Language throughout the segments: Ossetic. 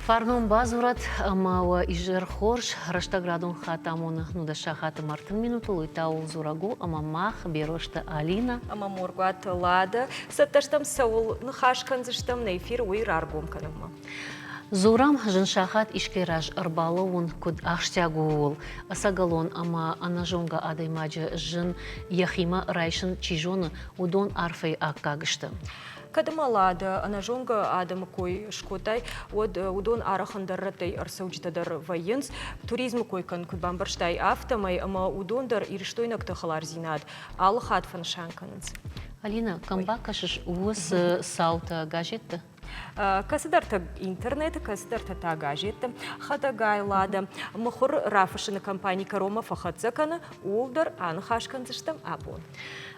Фарнон бадзурӕд ӕмӕ уӕ изӕр хорз. Рӕстӕг радон хатт амоны 19 сахаты 30 минутыл, уый та ууыл дзурӕг у, ӕмӕ мах, Берозты Алинӕ ӕмӕ Моргуаты Лада, цӕттӕ стӕм цӕуыл ныхас кӕндзыстӕм нӕ эфир, уый раргом кӕнынмӕ. Дзурӕм, зын сахат искӕй раз ӕрбалӕууын куыд ахсджиаг у, ууыл. Ӕцӕгӕлон ӕмӕ ӕнӕзонгӕ адӕймаджы зын йӕхимӕ райсын чи зоны, уыдон арфӕйы аккаг сты. Кӕд ӕмӕ Лада ӕнӕзонгӕ адӕмы кой скодтай, уӕд уыдон арӕх ӕндӕр рӕттӕй ӕрцӕуджытӕ дӕр вӕййынц. Туризмы кой кӕн, куыд бамбӕрстай, афтӕмӕй, ӕмӕ уыдон дӕр ирыстойнӕгты хӕлардзинад алы хатт фӕнысан кӕнынц. Алина, кӕм бакӕсыс уыцы цаутӕ газетты? Кӕцыдӕртӕ интернеты, кӕцыдӕртӕ та газетты. Хӕдӕгай Лада мыхуыр рафыссыны кампани кӕронмӕ фӕхӕццӕ кӕны, ууыл дӕр аныхас кӕндзыстӕм абон.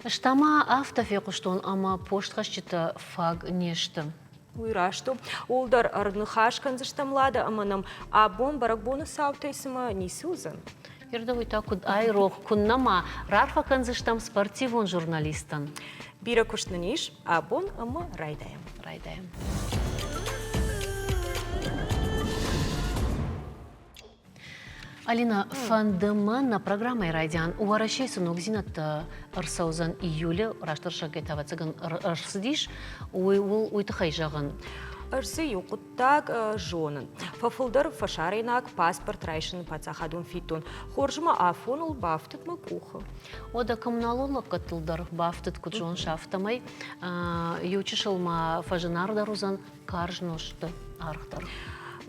Ӕз та ма афтӕ фехъуыстон, ӕмӕ постхӕсджытӕ фаг не сты. Уый раст у. Ууыл дӕр ӕрныхас кӕндзыстӕм, Лада, ӕмӕ нӕм абон бӕрӕгбоны цаутӕй цымӕ ницы уыдзӕн? Ирда, уый та куыд айрох, куыннӕ ма рарфӕ кӕндзыстӕм спортивон журналисттӕн. Бирӕ куыст нын ис абон ӕмӕ райдайӕм. Райдайӕм. Алина, фӕнды мӕ нӕ программӕйы райдиан Уӕрӕсейы цы ногдзинӕдтӕ ӕрцӕудзӕн июлы, растдӕр зӕгъгӕ, ӕвӕццӕгӕн, ӕрцыдис, уый, уый тыххӕй зӕгъын. Ӕз дзы иу хъуыддаг зонын. Фӕфылдӕр фӕсарӕйнаг паспорт райсыны паддзахадон фиддон. Хорз ма афоныл бафтыд мӕ къухы. Уӕдӕ коммуналон лӕггӕдтыл дӕр бафтыд, куыд зоныс, афтӕмӕй иу чысыл ма фӕзынаргъдӕр уыдзӕн карз нозты аргъ дӕр.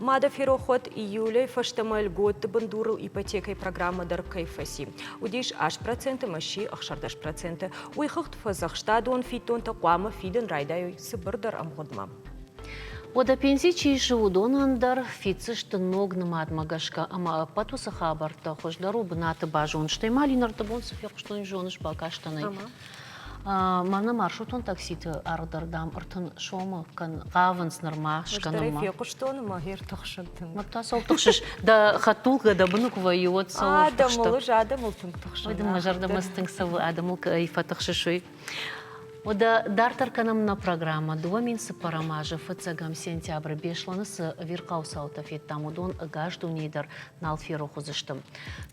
Ма дӕ ферох уӕд, июлӕй фӕстӕмӕ льготты бындурыл ипотекӕйы программӕ дӕр кӕй фӕци. Уыдис 8% ӕмӕ сси 16%. Уый хыгъд фӕдзӕхстадон фиддонтӕ хъуамӕ фидын райдайой цыбырдӕр ӕмгъуыдмӕ. Уӕдӕ пенси чи исы, уыдонӕн дӕр фиддзысты ног нымадмӕ гӕсгӕ ӕмӕ ӕппӕт уыцы хабӕрттӕ хуыздӕр у бынаты базон. Стӕй ма Линарды бон цы фехъуыстон, зоныс, бакастӕн ӕй. Мӕнӕ маршрутон такситы аргъ дӕр, дам, 30 сомы хъавынц нырма скӕнынмӕ. Ӕз фехъуыстон ӕмӕ гъер тыхсын тынг. Мӕ та цӕуыл тыхсыс? Дӕ хӕдтулгӕ дӕ быны куы вӕййы, уӕд цӕуыл Адӕмыл, ӕз адӕмыл тынг тыхсын. Ой, мӕ зӕрдӕмӕ цы тынг цӕуы, адӕмыл кӕй фӕтыхсыс, уый. Уӕдӕ дарддӕр кӕнӕм нӕ программӕ. 2004 азы фыццӕгӕм сентябры Беслӕны цы ӕвирхъау цаутӕ федтам, уыдон ӕгас дунейы дӕр нал ферох уыдзысты.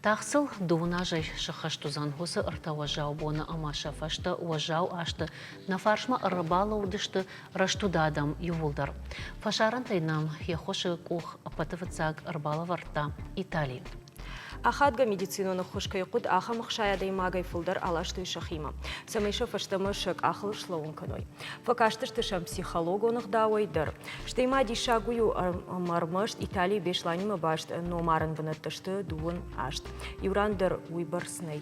Тагъд сыл дыууын азӕй сыххӕст уыдзӕн уыцы ӕртӕ уӕззау боны ӕмӕ сӕ фӕстӕ уӕззау азты нӕ фарсмӕ ӕрбалӕудысты рӕстуд адӕм иууылдӕр. Фӕсарӕнтӕй нӕм йе ххуысы къух ӕппӕты фыццаг ӕрбалӕвӕрдта Итали. Ахадгӕ медицинон ӕххуыс кӕй хъуыд, ахӕм 60 адӕймагӕй фылдӕр аластой сӕхимӕ, цӕмӕй сӕ фӕстӕмӕ сӕ къахыл слӕууын кӕной. Фӕкастысты сӕм психологон ӕгъдауӕй дӕр. Стӕй ма диссаг уый у, ӕмӕ ӕрмӕст Италийы Бесланимӕ баст номарӕн бынӕттӕ сты 28. Иу ран дӕр уыйбӕрц нӕй.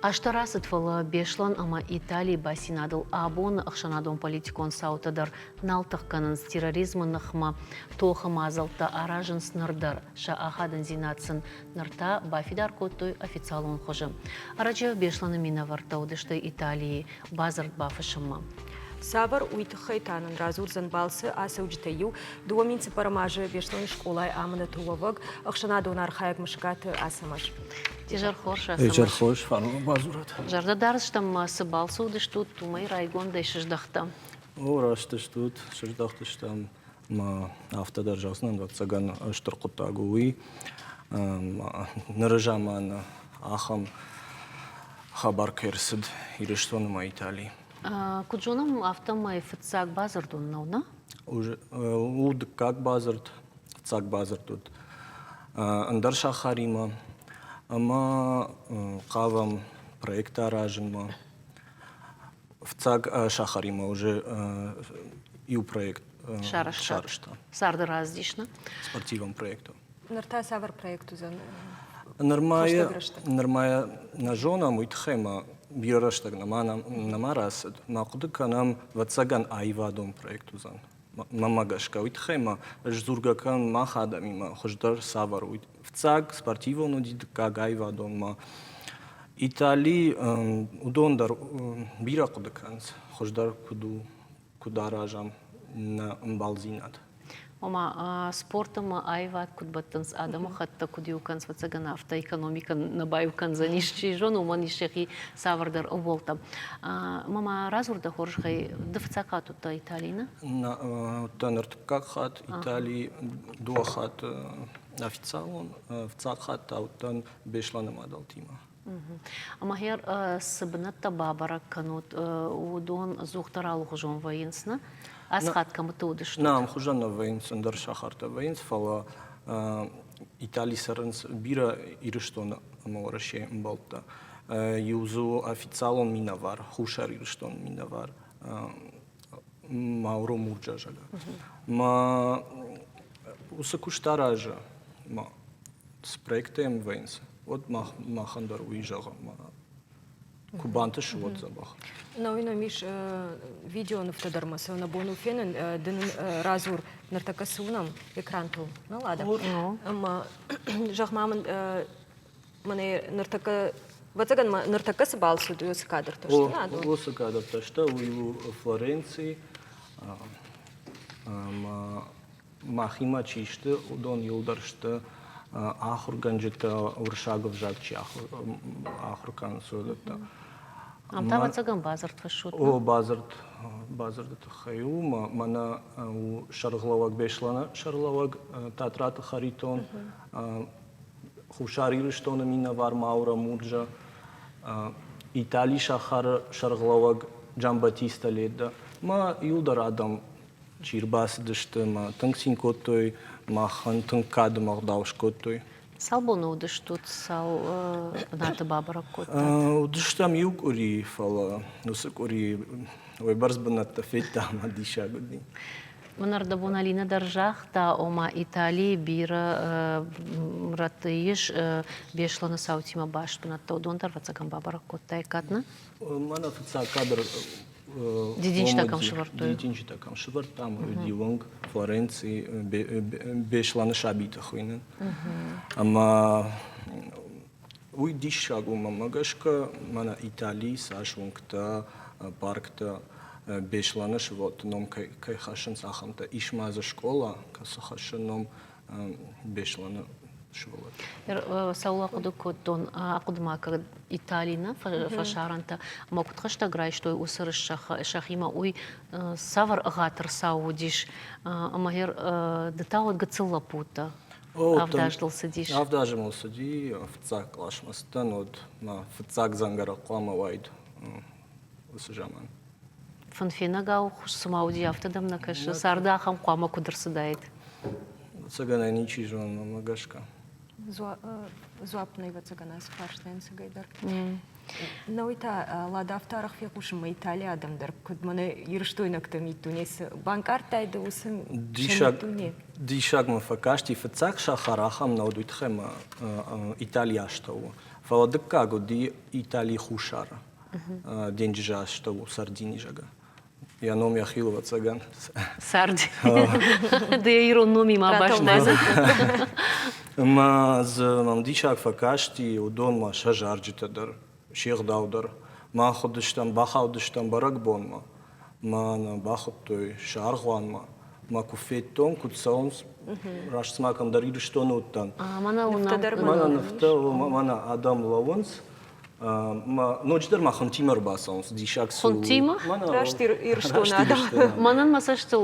Азтӕ рацыд, фӕлӕ Беслӕн ӕмӕ Италийы басинадыл абоны ӕхсӕнадон-политикон цаутӕ дӕр нал тых кӕнынц терроризмы ныхмӕ тохы мадзӕлттӕ аразынц ныр дӕр. Сӕ ахадындзинад сын ныр та бафидар кодтой официалон хуызы. Ӕрӕджы Беслӕны минӕвӕрттӕ уыдысты Италийы бадзырд бафыссынмӕ. Цавӕр, уый тыххӕй та нын радзурдзӕн балцы ацӕуджытӕй иу, 2004 азы Беслӕны скъолайы амынӕты уӕвӕг ӕхсӕнадон архайӕг Мысыкаты Ацӕмӕз. Изӕр хорз, Ацӕмӕз. Изӕр хорз, фарн бадзурӕд. Зӕрдӕ дардзыстӕм ма цы балцы уыдыстут, уымӕй райгондӕй сыздӕхтӕм. О, раст стут, сыздӕхтыстӕм. Ма афтӕ дӕр зӕгъдзынӕн, ӕвӕццӕгӕн, стыр хъуыддаг у уый. Ныры заманы ахӕм хабар кӕй ӕрцыд Ирыстоны ӕмӕ Италийы. Куыд зонӕм, афтӕмӕй фыццаг бадзырдон нӕу, нӕ? У дыккаг бадзырд, фыццаг бадзырд уыд ӕндӕр сахаримӕ ӕмӕ хъавӕм проект аразынмӕ. Фыццаг сахаримӕ уже иу проект сарӕзта. Царды раздис, нӕ? Спортивон проект. Ныр та цавӕр проект уыдзӕн? Нырма нырма нӕ зонӕм, уый тыххӕй ма бирӕ рӕстӕг нӕма нӕма рацыд. Ма хъуыды кӕнӕм, ӕвӕццӕгӕн, аивадон проект уыдзӕн. Мӕнмӕ гӕсгӕ, уый тыххӕй ма ӕз дзургӕ кӕнын мах адӕмимӕ, хуыздӕр цавӕр у. Фыццаг спортивон уыди, дыккаг аивадон ма. Итали, уыдон дӕр бирӕ хъуыды кӕнынц, хуыздӕр куыд у, куыд аразӕм нӕ ӕмбалдзинад. Ома спорт ӕмӕ аивад куыд бӕттынц, адӕмыхӕттӕ куыд иу кӕнынц, ӕвӕццӕгӕн, афтӕ экономикӕ нӕ баиу кӕндзӕнис, чи зоны, уымӕн ис йӕхи цавӕрдӕр ӕууӕлтӕ. Ӕмӕ ма радзур дӕ хорзӕхӕй, ды фыццаг хатт уыдтӕ Италийы, нӕ? Уыдтӕн ӕртыккаг хатт Италийы, дыууӕ хатты официалон, фыццаг хатт та уыдтӕн Беслӕны мадӕлтимӕ. Ӕмӕ гъер цы бынӕттӕ бабӕрӕг кӕнут, уыдон ӕдзухдӕр алыгъуызон вӕййынц, нӕ? Ацы хатт кӕмыты уыдыстут? Нӕ, ӕмхуызӕн нӕ вӕййынц, ӕндӕр сахартӕ вӕййынц, фӕлӕ Италийы цӕрынц бирӕ Ирыстоны ӕмӕ Уӕрӕсейы ӕмбӕлттӕ. Иу дзы у официалон минӕвар, Хуссар Ирыстоны минӕвар Мауро Мурджа, зӕгъгӕ. Мӕ уыцы куыст аразы, цы проекттӕ йӕм вӕййынц, уӕд махӕн дӕр уый зӕгъӕм, куы бантысы, уӕд дзӕбӕх. Науи нӕм ис видеонывтӕ дӕр ма сӕ нӕ бон у фенын. Ды нын радзур, ныртӕккӕ цы уынӕм экрантыл, нӕ Лада? Ӕмӕ зӕгъ-ма мын, мӕнӕ ныртӕккӕ ӕвӕццӕгӕн ма ныртӕккӕ цы балц уыд, уыцы кадртӕ сты, нӕ? Уыцы кадртӕ сты, уый у Флоренци ӕмӕ махимӕ чи сты, уыдон иуылдӕр сты ахуыргӕнджытӕ, уырыссаг ӕвзаг чи ахуыр кӕнынц, уыдӕттӕ. Ам та, ӕвӕццӕгӕн, бадзырд фыссут? О, бадзырд, бадзырды тыххӕй у. Мӕнӕ у сӕргълӕууӕг Беслӕны сӕргълӕууӕг Татраты Харитон, Хуссар Ирыстоны минӕвар Маура Мурджа, Италийы сахары сӕргълӕууӕг Джамбатиста Ледда. Мӕ иуылдӕр адӕм чи рбацыдысты ӕмӕ тынг цин кодтой, махӕн тынг кады ӕгъдау скодтой. Цал боны уыдыстут, цал бынаты бабӕрӕг кодтат? Уыдыстӕм иу къуыри, фӕлӕ уыцы къуыри уыйбӕрц бынӕттӕ федтам ӕмӕ диссаг уыди. Мын ӕрдӕбон Алинӕ дӕр загъта, ома Италийы бирӕ рӕтты ис Беслӕны цаутимӕ баст бынӕттӕ, уыдон дӕр ӕвӕццӕгӕн бабӕрӕг кодтаиккат, нӕ? Мӕнӕ фыццаг кадр Дидинджытӕ кӕм сӕвӕрдтой? Дидинджытӕ кӕм сӕвӕрдтам, уыди уынг Флоренци, Беслӕны сабиты хуыйны. Ӕмӕ уый диссаг у, мӕнмӕ гӕсгӕ, мӕнӕ Италийы цас уынгтӕ, парктӕ Беслӕны сывӕллӕтты ном кӕй хӕссынц, ахӕмтӕ. Ис ма дзы скъола, кӕцы хӕссы ном Беслӕны сывӕллӕттӕ. Цӕуыл ахъуыды кодтон, ахъуыды ма кӕд Итали нӕ фӕсарӕнтӕ ӕмӕ куыд хӕстӕг райстой уыцы рыс сӕхимӕ, уый цавӕр ӕгъатыр цау уыдис? Ӕмӕ ды та уӕд гыццыл лӕппу уыдтӕ? Авд азы дыл цыдис? Авд азы мыл цыди, фыццаг къласмӕ цыдтӕн, уӕд мӕ фыццаг дзӕнгӕрӕг хъуамӕ уаид уыцы заман. Фынфенӕгау цыма уыди, афтӕ дӕм нӕ кӕсы? Царды ахӕм хъуамӕ куыд ӕрцыдаид? Ӕвӕццӕгӕн ӕй ничи зоны, мӕнмӕ гӕсгӕ. Дзуапп нӕ ӕвӕццӕгӕн ацы фарстайӕн цӕгӕйдӕр. Науи та Лада афтӕ арӕх фехъусын мӕ Италийы адӕм дӕр, куыд мӕнӕ ирыстойнӕгты миддуне цы банкъардтай ды уыцы диссаг, миддуне? Диссаг мӕ фӕкасти. Фыццаг сахар ахӕм нӕ уыд, уый тыххӕй мӕ Италийы астӕу у. Фӕлӕ дыккаг уыди Италийы хуссары. Денджызы астӕу Сардини, зӕгъгӕ. Йӕ ном йӕхиуыл, ӕвӕццӕгӕн. Сарди. Ды йӕ ирон номимӕ бастай. Ӕмӕ дзы мӕм диссаг фӕкасти, уыдонмӕ сӕ зарджытӕ дӕр, се гъдау дӕр. Мах уыдыстӕм, бахаудыстӕм бӕрӕгбонмӕ. Мӕ нӕ бахуыдтой сӕ аргъуанмӕ. Мӕ куы федтон, куыд цӕуынц, раст цыма кӕмдӕр Ирыстоны уыдтӕн. Мӕнӕ нывтӕ, мӕнӕ адӕм лӕууынц, Ноджыдӕр ма хуынтимӕ ӕрбацӕуынц, диссаг цы у. Хуынтимӕ? Раст Ирыстоны адӕм. Мӕнӕн мӕ цӕстыл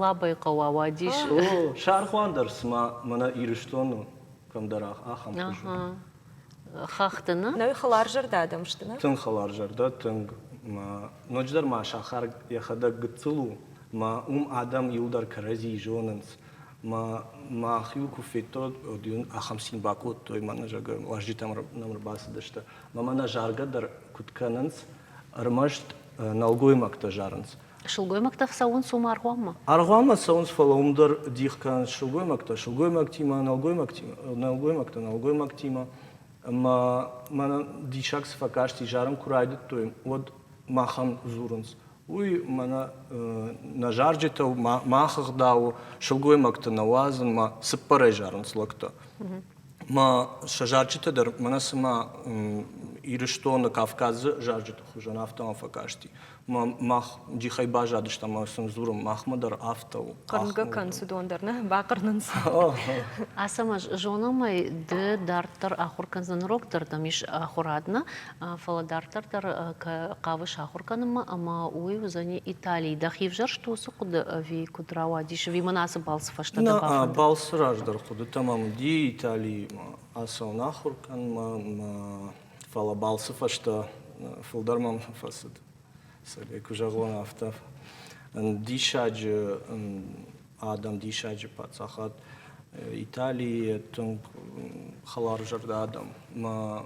Лабӕйы хъӕу ауадис. О, сӕрхъуан дӕр цыма мӕнӕ Ирыстоны кӕмдӕр ахӕм хуызы. Хӕхты, нӕ? Нӕ, хӕларзӕрдӕ адӕм сты, нӕ? Тынг хӕларзӕрдӕ, тынг. Ноджыдӕр ма сахар йӕхӕдӕг гыццыл у, мӕ уым адӕм иуылдӕр кӕрӕдзийы зонынц. Мӕ мах-иу куы федтой, уӕд-иу ахӕм цин бакодтой, мӕнӕ, зӕгъгӕ, уазджытӕм нӕм ӕрбацыдысты. Мӕ мӕнӕ заргӕ дӕр куыд кӕнынц, ӕрмӕст нӕлгоймӕгтӕ зарынц. Сылгоймӕгтӕ цӕуынц уым аргъуанмӕ? Аргъуанмӕ цӕуынц, фӕлӕ уым дӕр дих кӕнынц сылгоймӕгтӕ сылгоймӕгтимӕ, нӕлгоймӕгтимӕ, нӕлгоймӕгтӕ нӕлгоймӕгтимӕ. Ӕмӕ мӕнӕн диссаг цы фӕкасти, зарын куы райдыдтой, уӕд махӕн дзурынц, Уый мӕнӕ нӕ зарджытӕ мах ӕгъдау сылгоймӕгты нӕ уадзын, ма цыппӕрӕй зарынц лӕгтӕ. Ма сӕ зарджытӕ дӕр мӕнӕ цыма Ирыстоны, Кавказы зарджыты хуызӕн, афтӕ мӕм фӕкасти. Мах джихӕй баззадыстӕм ӕмӕ сын дзурын, махмӕ дӕр афтӕ у. Хъырнгӕ кӕнынц уыдон дӕр, нӕ? Бахъырнынц. Ацӕмӕз, зонӕм ӕй, ды дарддӕр ахуыр кӕндзӕн урок дӕр дӕм ис ахуырад, нӕ? Фӕлӕ дарддӕр дӕр хъавыс ахуыр кӕнынмӕ ӕмӕ уый уыдзӕни Италийы. Дӕхи взӕрст уыцы хъуыды ӕви куыд рауадис, ӕви мын ацы балцы фӕстӕ дӕ бафӕндыд? Балцы раздӕр хъуыдытӕ мӕм уыди Италийы ацӕуын ахуыр кӕнынмӕ, фӕлӕ балцы фӕстӕ фылдӕр мӕм фӕцыд, цӕгӕй куы зӕгъон, афтӕ. Диссаджы адӕм, диссаджы паддзахад. Италийы тынг хӕларзӕрдӕ адӕм. Мӕ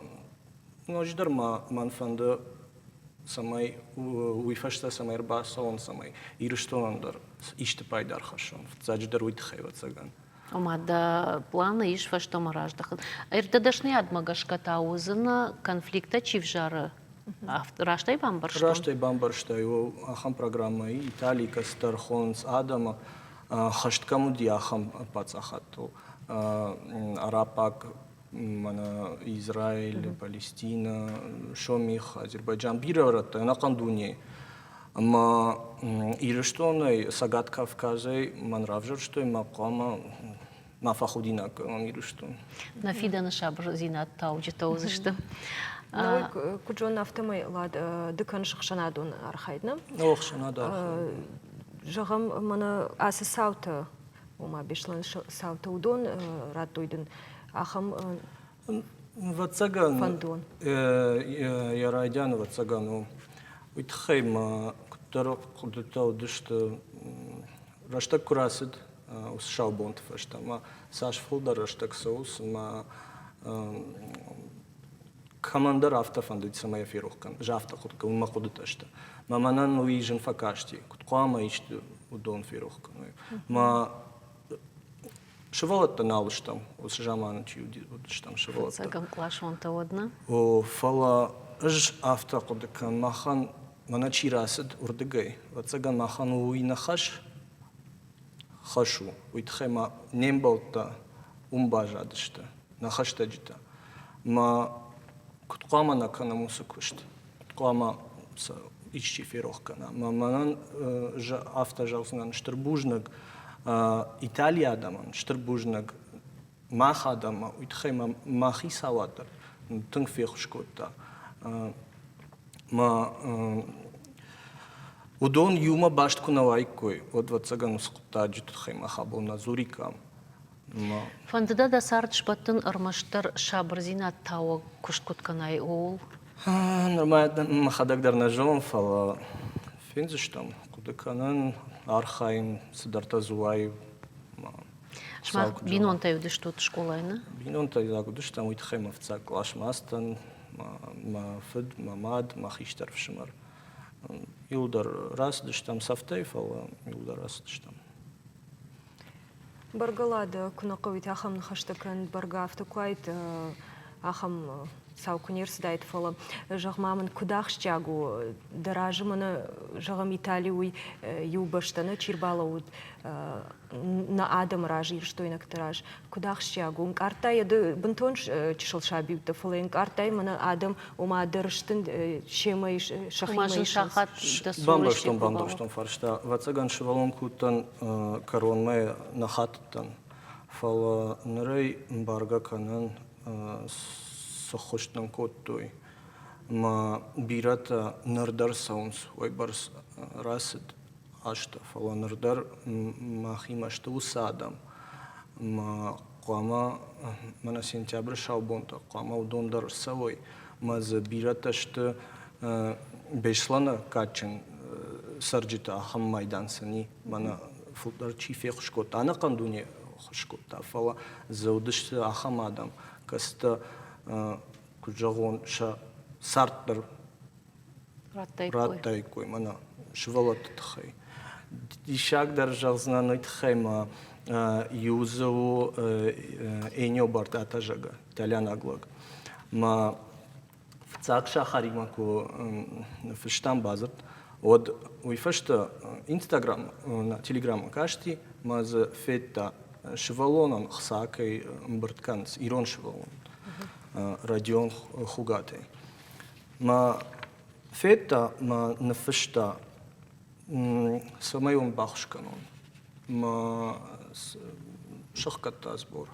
ноджыдӕр ма мӕн фӕнды, цӕмӕй уый фӕстӕ цӕмӕй ӕрбацӕуон, цӕмӕй Ирыстонӕн дӕр исты пайда ӕрхӕссон. Фыццаджыдӕр уый тыххӕй, ӕвӕццӕгӕн. Ома дӕ планы ис фӕстӕмӕ раздӕхын. Дӕ дӕсныйадмӕ гӕсгӕ та уыдзынӕ, конфликттӕ чи взары, раст ӕй бамбӕрстон? Раст ӕй бамбӕрстай. Ахӕм программӕ Италийы кӕцыдӕр хонынц адӕмы, хӕст кӕм уыди, ахӕм паддзахадтыл. Араббаг мӕнӕ Израиль, Палестинӕ, Сомих, Азербайджан, бирӕ рӕттӕ, ӕнӕхъӕн дунейы. Ӕмӕ Ирыстонӕй, Цӕгат Кавказӕй мӕн равзӕрстой мӕ хъуамӕ ма фӕхудинаг кӕнон Ирыстон. Нӕ фидӕны сабырдзинад тауджытӕ уыдзысты. Науӕд куыд зонын, афтӕмӕй Лад, ды кӕныс ӕхсӕнадон архайд, нӕ? О, ӕхсӕнады архайд. Зӕгъӕм, мӕнӕ ацы цаутӕ ома Беслӕны цаутӕ уыдон радтой дын ахӕм Ӕвӕццӕгӕн, фӕндон? Йӕ райдиан, ӕвӕццӕгӕн, у. Уый тыххӕй мӕ куыддӕр хъуыдытӕ уыдысты, рӕстӕг куы рацыд, уыцы сау бонты фӕстӕ ма цас фылдӕр рӕстӕг цӕуы, цыма кӕмӕндӕр афтӕ фӕндыд, цӕмӕй йӕ ферох кӕн. Ӕз афтӕ хъуыды кӕнын, мӕ хъуыдытӕ сты. Мӕ мӕнӕн уый зын фӕкасти, куыд хъуамӕ исты уыдон ферох кӕной. Мӕ сывӕллӕттӕ нал стӕм, уыцы заманы чи уыдыстӕм сывӕллӕттӕ. Фыццӕгӕм къласонтӕ уӕд, нӕ? О, фӕлӕ ӕз афтӕ хъуыды кӕнын, махӕн мӕнӕ чи рацыд уырдыгӕй, ӕвӕццӕгӕн махӕн уый нӕ хӕс, хӕс у. Уый тыххӕй ма не мбӕлттӕ уым баззадысты, нӕ хӕстӕджытӕ. Мӕ куыд хъуамӕ нӕ кӕнӕм уыцы куыст? Куыд хъуамӕ сӕ исчи ферох кӕна? Мӕ мӕнӕн афтӕ зӕгъдзынӕн, стыр бузныг Италийы адӕмӕн, стыр бузныг мах адӕммӕ, уый тыххӕй мӕ мӕ хицауад дӕр тынг феххуыс кодта. Мӕ уыдон иумӕ баст куы нӕ уаиккой, уӕд, ӕвӕццӕгӕн, уыцы хъуыддаджы тыххӕй мах абон нӕ дзуриккам. Фӕнды дӕ дӕ цард сбӕттын ӕрмӕстдӕр сабырдзинад тауӕг куыст куыд кӕнай, ууыл? Нырма мӕхӕдӕг дӕр нӕ зонын, фӕлӕ фендзыстӕм, хъуыды кӕнын, архайын, цыдӕртӕ дзы уайы. Сымах бинонтӕй уыдыстут скъолайы, нӕ? Бинонтӕй дзаг уыдыстӕм, уый тыххӕй мӕ фыццаг къласмӕ ацыдтӕн. Мӕ фыд, мӕ мад, мӕ хистӕр ӕфсымӕр. Иуылдӕр рацыдыстӕм цӕфтӕй, фӕлӕ иуылдӕр рацыдыстӕм. Бӕргӕ Лада куы нӕ хъӕуид ахӕм ныхӕстӕ кӕн, бӕргӕ афтӕ куы уаид, ахӕм цау куы не рцыдаид, фӕлӕ зӕгъ-ма мын, куыд ахсджиаг у дӕ разы мӕнӕ, зӕгъӕм, Итали уый иу бӕстӕ нӕ чи рбалӕууыд нӕ адӕмы раз, ирыстойнӕгты раз, куыд ахсджиаг у? Ӕнкъардтай йӕ ды бынтон чысыл саби уыдтӕ, фӕлӕ ӕнкъардтай мӕнӕ адӕм, ома дӕ рыстын семӕ ис, сӕхимӕ ис. Бамбӕрстон, бамбӕрстон фарста. Ӕвӕццӕгӕн, сывӕллон куы уыдтӕн, кӕронмӕ нӕ хатыдтӕн, фӕлӕ нырӕй ӕмбаргӕ кӕнын, цы ххуыс нын кодтой. Ӕмӕ бирӕтӕ ныр дӕр цӕуынц, уыйбӕрц рацыд азтӕ, фӕлӕ ныр дӕр махимӕ сты уыцы адӕм. Ӕмӕ хъуамӕ мӕнӕ сентябры сау бонтӕ хъуамӕ уыдон дӕр ӕрцӕуой. Ӕмӕ дзы бирӕтӕ сты Беслӕны кадджын цӕрджытӕ, ахӕм майдан сын и. Мӕнӕ фылдӕр чи феххуыс кодта, ӕнӕхъӕн дуне ххуыс кодта, фӕлӕ дзы уыдысты ахӕм адӕм, кӕцытӕ, куыд зӕгъон, сӕ цард дӕр раттаиккой мӕнӕ сывӕллӕтты тыххӕй. Диссагдӕр зӕгъдзынӕн уый тыххӕй ма иу дзы у Энио Бартата, зӕгъгӕ, итальянаг лӕг. Мӕ фыццаг сахаримӕ куы ныффыстам бадзырд, уӕд уый фӕстӕ Инстаграм, Телеграммӕ касти мӕ дзы федта, сывӕллонӕн хца кӕй ӕмбырд кӕнынц, ирон сывӕллон, Родион Хугатӕй. Мӕ федта, мӕ ныффыста, цӕмӕй уын баххуыс кӕнон. Мӕ сыхгӕдта сбор.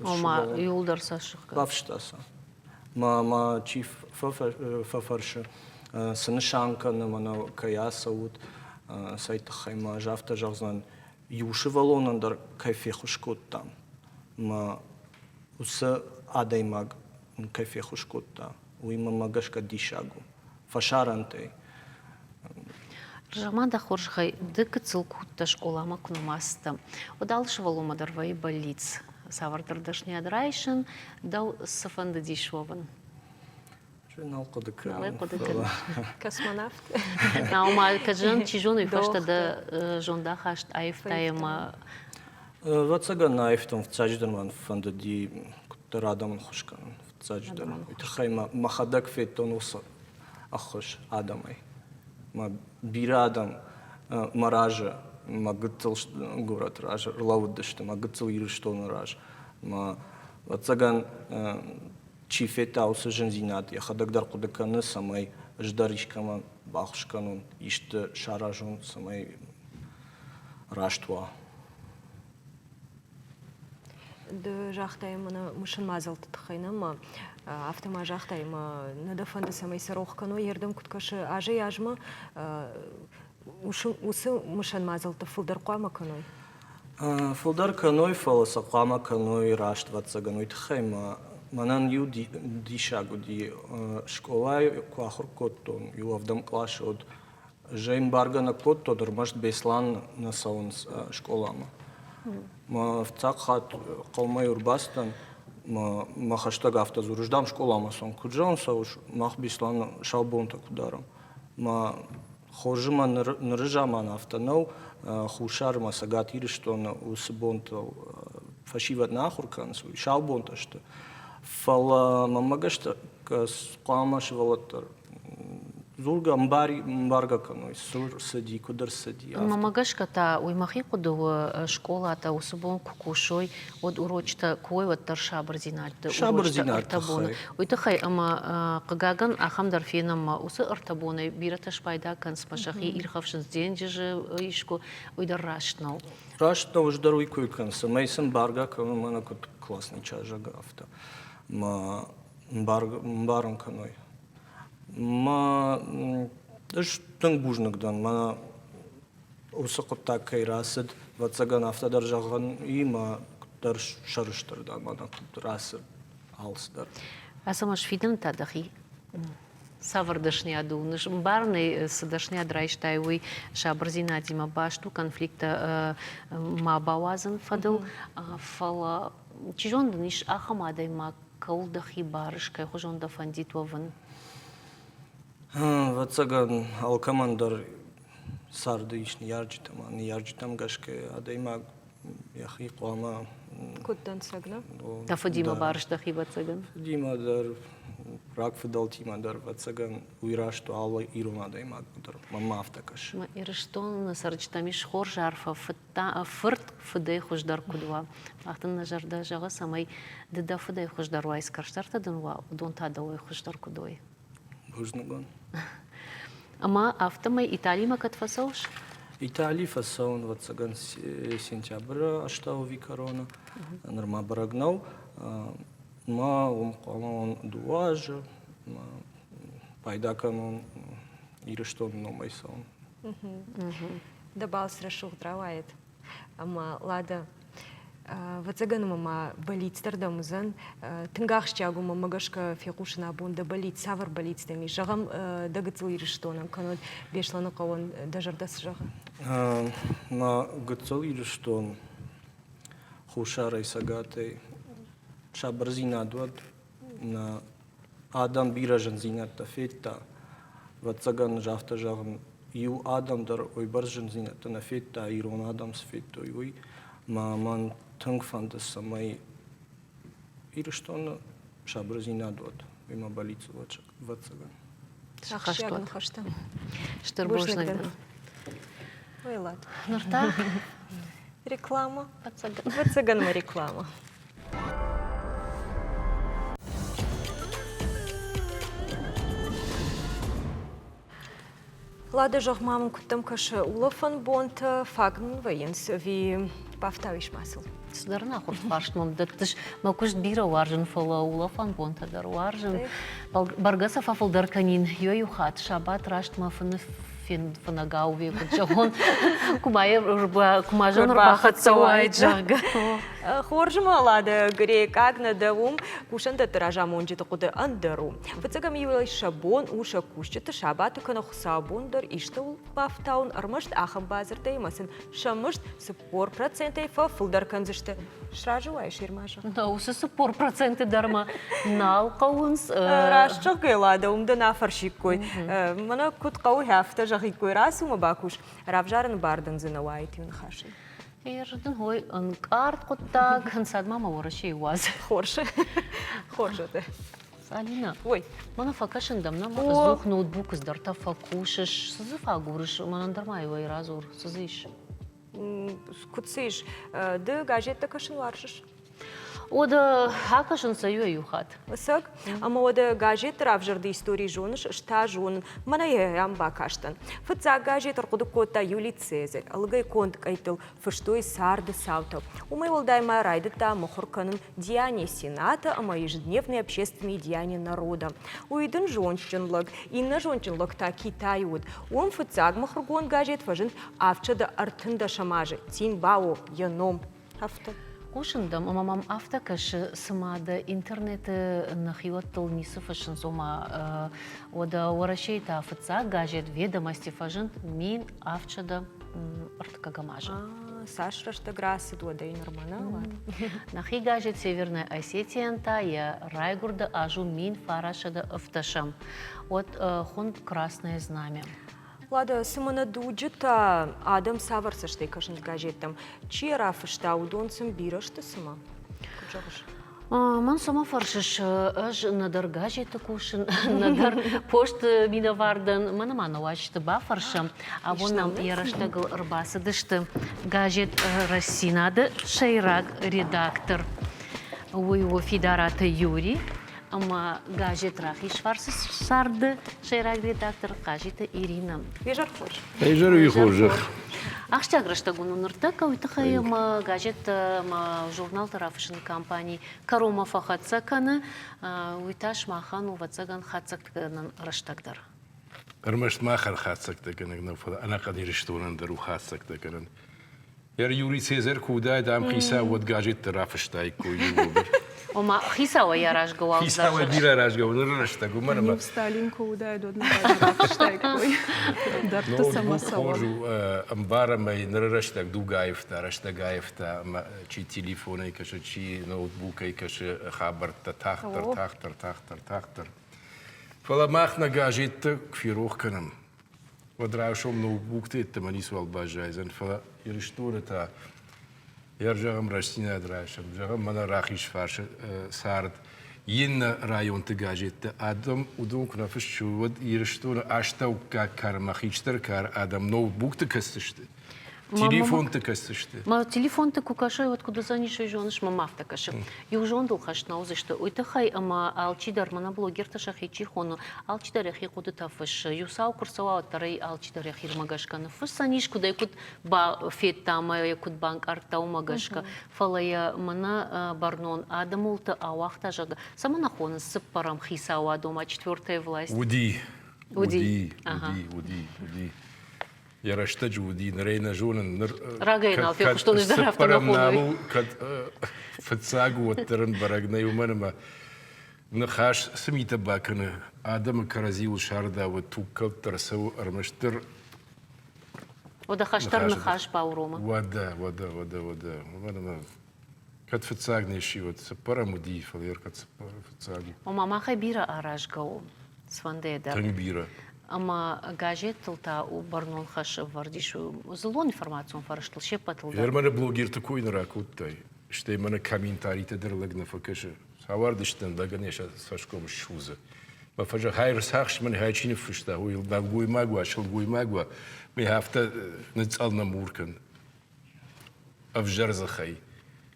Ома, иууылдӕр сӕ сыхгӕдта? Бафыста сӕ. Мӕ ма чи фӕфӕрсы, цы нысан кӕны, мӕнӕ кӕй ацӕут, цӕй тыххӕй ма ӕз афтӕ зӕгъдзӕн, иу сывӕллонӕн дӕр кӕй феххуыс кодтам, мӕ уыцы адӕймаг кӕй феххуыс кодта, уый мӕнмӕ гӕсгӕ диссаг у. Фӕсарӕнтӕй. Зӕгъ-ма дӕ хорзӕхӕй, ды гыццыл куы уыдтӕ скъоламӕ куы нӕма цыдтӕ, уӕд алы сывӕллонмӕ дӕр вӕййы бӕллиц цавӕрдӕр дӕсныйад райсын, дӕу цы фӕндыдис уӕвын? Нал хъуыды кӕнын. Нал хъуыды кӕнын. Космонавт. Нау ма кӕд чи зоны, фӕстӕ дӕ зондахаст аивтай ӕмӕ Ӕвӕццӕгӕн аивтон, фыццаджыдӕр мӕ фӕндыди куыддӕр адӕмӕн ххуыс кӕнын, фыццаджыдӕр. Уый тыххӕй мӕхӕдӕг федтон уыцы ӕххуыс адӕмӕй. Мӕ бирӕ адӕм мӕ разы, мӕ гыццыл горӕты раз ӕрлӕууыдысты, мӕ гыццыл Ирыстоны раз. Мӕ, ӕвӕццӕгӕн, чи федта уыцы зындзинад, йӕхӕдӕг дӕр хъуыды кӕны, цӕмӕй ӕз дӕр искӕмӕн баххуыс кӕнон, исты саразон, цӕмӕй раст уа. Ды загътай мӕнӕ мысын мадзӕлтты тыххӕй нӕ ӕмӕ афтӕ ма загътай ӕмӕ нӕ дӕ фӕнды, цӕмӕй сӕ рох кӕной, йе рдӕм куыд кӕсы азӕй-азмӕ уыцы мысӕн мадзӕлттӕ фылдӕр хъуамӕ кӕной? Фылдӕр кӕной, фӕлӕ сӕ хъуамӕ кӕной раст, ӕвӕццӕгӕн, уый тыххӕй ма мӕнӕн иу диссаг уыди. Скъолайы куы ахуыр кодтон, иу ӕвдӕм къласы уыд, Ӕз ӕй ӕмбаргӕ нӕ кодтон, ӕрмӕст Беслӕн нӕ цӕуынц скъоламӕ. Мӕ фыццаг хатт хъӕумӕ ӕрбацыдтӕн, мӕ хӕстӕг афтӕ дзуры, ӕз дам скъоламӕ цӕуын. Куыд зӕгъын цӕуыс, мах Беслӕны сау бонтӕ куы дарӕм. Мӕ хорзы мӕ ныры заман афтӕ нӕу, Хуссар ӕмӕ Цӕгат Ирыстоны уыцы бонтыл фӕсивӕд нӕ ахуыр кӕнынц, уый сау бонтӕ сты. Фӕлӕ мӕнмӕ гӕсгӕ хъуамӕ сывӕллӕттӕ дзургӕ ӕмбаргӕ кӕной, цы рцыди, куыд ӕрцыди. Мӕнмӕ гӕсгӕ та уый мӕхи хъуыды у, скъолатӕ уыцы бон куы кусой, уӕд урочытӕ куы уой, уӕддӕр сабырдзинады сабырдзинад ӕртӕ боны. Уый тыххӕй ӕмӕ, хъыгагӕн, ахӕм дӕр фенӕм ма уыцы ӕртӕ бонӕй бирӕтӕ спайда кӕнынц ӕмӕ сӕхи ирхӕфсынц денджызы искуы, уый дӕр раст нӕу. Раст нӕу, ӕз дӕр уый кой кӕнын, цӕмӕй сын баргӕ кӕнон, мӕнӕ куыд классный чызг, афтӕ. Мӕ мбарын кӕной. Мӕ ӕз тынг бузныг дӕн, мӕ уыцы хъуыддаг кӕй рацыд, ӕвӕццӕгӕн, афтӕ дӕр зӕгъӕн и, мӕ дӕр сӕрыстыр дӕн, мӕнӕ куыд рацыд алцыдӕр. Ацӕмӕз, фидӕны та дӕхи цавӕр дӕсныйад у? Ӕмбарынӕй цы дӕсныйад райстай, уый сабырдзинадимӕ баст у, конфликттӕ ма бауадзын фӕдыл, фӕлӕ чи зоны дын ис ахӕм адӕймаг, кӕуыл дӕхи барыс, кӕй хуызон дӕ фӕндид уӕвын? Ӕвӕццӕгӕн, алкӕмӕн дӕр царды ис ныййарджытӕ ӕмӕ ныййарджытӕм гӕсгӕ адӕймаг йӕхи хъуамӕ Куыд дӕнцӕг, нӕ? Дӕ фыдимӕ барыс дӕхи, ӕвӕццӕгӕн? Фыдимӕ дӕр, рагфыдӕлтимӕ дӕр, ӕвӕццӕгӕн, уый раст у алы ирон адӕймагмӕ дӕр. Мӕнмӕ афтӕ кӕсы. Ирыстоны цӕрджытӕм ис хорз арфӕ, фырт фыдӕй хуыздӕр куыд уа. Мах дын нӕ зӕрдӕ зӕгъы, цӕмӕй ды дӕ фыдӕй хуыздӕр уай, цы кӕстӕртӕ дын уа, уыдон та дӕуӕй хуыздӕр куыд уой. Бузныг. Ӕмӕ афтӕмӕй Италимӕ кӕд фӕцӕуыс? Итали фӕцӕуын, ӕвӕццӕгӕн, сентябры астӕу ӕви кӕроны. Нырма бӕрӕг нӕу. Ма уым хъуамӕ уон дыууӕ азы, пайда кӕнон Ирыстоны номӕй цӕуын. Дӕ балц рӕсугъд рауайӕд. Ӕмӕ Лада, ӕвӕццӕгӕн ӕмӕ ма бӕллиц дӕр дӕм уыдзӕн. Тынг ахсджиаг у, мӕнмӕ гӕсгӕ фехъусын абон дӕ бӕллиц, цавӕр бӕллиц дӕм ис? Зӕгъӕм, дӕ гыццыл Ирыстонӕн кӕнӕ Беслӕны хъӕуӕн дӕ зӕрдӕ цы зӕгъы? Мӕ гыццыл Ирыстон хуссарӕй, цӕгатӕй сабырдзинад уӕд, нӕ адӕм бирӕ зындзинӕдтӕ федта. Ӕвӕццӕгӕн, ӕз афтӕ зӕгъын, иу адӕм дӕр уыйбӕрц зындзинӕдтӕ нӕ федта, ирон адӕм цы федтой, уый. Мӕ мӕн тынг фӕнды, цӕмӕй Ирыстоны сабырдзинад уӕд, уый мӕ бӕллиц у, ӕвӕццӕгӕн. Ахсджиаг ныхӕстӕ. Стыр бузныг дын. Ой, ладно. Ныр та реклама. Ӕвӕццӕгӕн ма реклама. Лада, зӕгъ-ма мын, куыд дӕм кӕсы, улӕфӕн бонтӕ фаг нын вӕййынц ӕви бафтауис ма сыл? Цыдӕр ӕнахуыр фарст мӕм дӕттыс. Мӕ куыст бирӕ уарзын, фӕлӕ улӕфӕн бонтӕ дӕр уарзын. Бӕргӕ сӕ фӕфылдӕр кӕнин. Иуӕй-иу хатт сабат раст мӕ фыны фынӕгау куыд зӕгъон, куы ма зон ӕрбахӕццӕ уаид, зӕгъгӕ. Хорз ма, Лада, грекъаг нӕ дӕ уым, кусӕндӕтты разамонджыты хъуыды ӕндӕр у. Фыццагӕм иуӕй сӕ бон у сӕ кусджыты сабаты кӕнӕ хуыцаубон дӕр истӕуыл бафтауын, ӕрмӕст ахӕм бадзырдтӕй ӕмӕ сын сӕ мызд 40 процентӕй фӕфылдӕр кӕндзысты. Сразы уаис, Ирмаза? Уыцы 40 проценты дӕр ма нал хъӕуынц. Раст зӕгъгӕ, Лада, уым дӕ нӕ фӕрсиккой. Мӕнӕ куыд хъӕуы, афтӕ зӕгъиккой, рацу мӕ бакус. Равзарыны бар дын дзы нӕ уаид иу ныхасӕй. Дын ой, ӕнкъард хъуыддаг, ӕнцад ма мӕ Уӕрӕсейы уадз. Хорз. Хорз уыд. Алина, ой, мӕнӕ фӕкӕсын дӕм, нӕ ӕдзух ноутбукы дӕр фӕкусыс, цы дзы фӕагурыс, мӕнӕн дӕр ма иуӕй радзур, цы дзы ис? Куыд цы ис? Ды газеттӕ кӕсын уарзыс? Уӕдӕ акӕсын сӕ иу хатт. Ӕцӕг? Ӕмӕ уӕдӕ газетты равзӕрды истори зоныс, ӕз та зонын. Мӕнӕ йӕ ам бакастӕн. Фыццаг газет ӕрхъуыды кодта Юлий Цезарь. Ӕлыгӕй конд къӕйттыл фыстой царды цаутӕ. Уымӕй уӕлдай ма райдыдта мыхуыр кӕнын Деяния Сената ӕмӕ Ежедневные общественные деяния народа. Уый дын зондджын лӕг. Иннӕ зондджын лӕг та Китайы уыд. Уым фыццаг мыхуыргонд газет фӕзынд 713 азы. Тинбао йӕ ном. Афтӕ. Хъусын дӕм, ӕмӕ мӕм афтӕ кӕсы, цыма дӕ интернеты нӕхиуӕттыл ницы фыссынц, ома уӕдӕ Уӕрӕсейы та фыццаг газет «Ведомости» фӕзынд 1730 азы. Цас рӕстӕг рацыд уӕдӕй нырмӕ, нӕ уӕд? Нӕхи газет «Северная Осетия» та йӕ райгуырды аз у 1910. Уӕд хуынд «Красное знамя». Уӕдӕ цымӕ нӕ дуджы та адӕм цавӕр цӕстӕй кӕсынц газеттӕм? Чи йӕ рафыста, уыдон сын бирӕ сты цымӕ? Куыд зӕгъыс? Мӕн цӕмӕ фӕрсыс, ӕз нӕдӕр газеты кусын, нӕдӕр посты минӕвар дӕн. Мӕнӕ ма нӕ уазджыты бафӕрсӕм. Абон нӕм йӕ рӕстӕгыл ӕрбацыдысты газет «Рӕстдзинад-ы» сӕйраг редактор. Уый у Фидараты Юрий. Ӕмӕ газет Рахизфарсы царды сӕйраг редактор Хъазиты Ирина. Изӕр хорз. Изӕр уый хорзӕх. Ахсджиаг рӕстӕг уын у ныртӕккӕ уый тыххӕй ӕмӕ газеттӕ ӕмӕ журналтӕ рафыссыны кампани кӕронмӕ фӕхӕццӕ кӕны. Уый та сымахӕн у, ӕвӕццӕгӕн, хатдзӕгтӕгӕнӕн рӕстӕг дӕр. Ӕрмӕст махӕн хатдзӕгтӕгӕнӕг нӕу, фӕлӕ ӕнӕхъӕн Ирыстонӕн дӕр у хатдзӕгтӕгӕнӕн. Юрий Цезарь куы уыдаид ам хицау, уӕд газеттӕ рафыстаиккой иууылдӕр. Ома хицауӕй аразгӕ уал Хицауӕй бирӕ аразгӕ у ныры рӕстӕг, уымӕн ӕмӕ Сталин куы уыдаид, уӕд нӕ рафыстаиккой. Дӕрдты цӕмӕ цӕуӕм. Хорз у, ӕмбарӕм ӕй, ныры рӕстӕг дуг аивта, рӕстӕг аивта, ӕмӕ чи телефонӕй кӕсы, чи ноутбукӕй кӕсы хабӕрттӕ тагъддӕр, тагъддӕр, тагъддӕр, тагъддӕр. Фӕлӕ мах нӕ газеттӕ куы ферох кӕнӕм, уӕд райсом ноутбукты йеддӕмӕ ницыуал баззайдзӕн, фӕлӕ Ирыстоны та йӕ зӕгъӕм рӕстдзинад райсӕм, зӕгъӕм мӕнӕ Рахизфарсы цард, иннӕ районты газеттӕ адӕм уыдон куы нӕ фыссой, уӕд Ирыстоны астӕуккаг кармӕ хистӕр кары адӕм ноутбукты кӕсдзысты. Телефонты кӕсдзысты. Мӕ телефонты куы кӕсой, уӕд куыд уыдзӕнис, уый зоныс, мӕм афтӕ кӕсы. Иу зондыл хӕст нӕ уыдзысты. Уый тыххӕй ӕмӕ алчидӕр, мӕнӕ блогертӕ сӕхи чи хоны, алчидӕр йӕхи хъуыдытӕ фыссы. Иу цау куы рцӕуа, уӕддӕр ӕй алчидӕр йӕхирмӕ гӕсгӕ ныффыссӕн ис, куыд ӕй куыд федта ӕмӕ йӕ куыд банкъардта, уымӕ гӕсгӕ. Фӕлӕ йӕ мӕнӕ бӕрнон адӕмылты ауагъта, зӕгъгӕ, цӕмӕн хонынц цыппӕрӕм хицауад, ома четвертая власть? Уыди. Уыди, уыди, уыди, уыди. Йӕ рӕстӕджы уыди, ныр ӕй нӕ зонын. Ныр рагӕй нал фехъуыстон ӕз дӕр афтӕ нӕ нал у, кӕд фыццаг у, уӕддӕр ын бӕрӕг нӕй, уымӕн ӕмӕ ныхас цы митӕ бакӕны, адӕмы кӕрӕдзиуыл сардауы, тугкалд дӕр цӕуы ӕрмӕстдӕр. Уӕдӕ хӕстӕр ныхас бауромы. Уӕдӕ, уӕдӕ, уӕдӕ, уӕдӕ. Уымӕн ӕмӕ кӕд фыццаг не сси, уӕд цыппӕрӕм уыди, фӕлӕ кӕд фыццаг у. Ома махӕй бирӕ аразгӕ у цыфӕндыйӕ дӕр. Тынг бирӕ. Ӕмӕ газеттыл та у бӕрнон хӕс ӕвӕрд ис дзыллон информацион фӕрӕзтыл се ппӕтыл дӕр. Германы блогерты кой нӕ ракодтай, стӕй мӕнӕ комментаритӕ дӕр лӕг нӕ фӕкӕсы. Цавӕрдыстӕн лӕгӕн йӕ цӕсгом ссудзы. Мӕ фӕзӕгъ, хай ӕрцахст мын, хай чи ныффыста, уый нӕлгоймаг уа, сылгоймаг уа, ме афтӕ ныцъӕл нӕ мур кӕн. Ӕвзӕр дзыхӕй.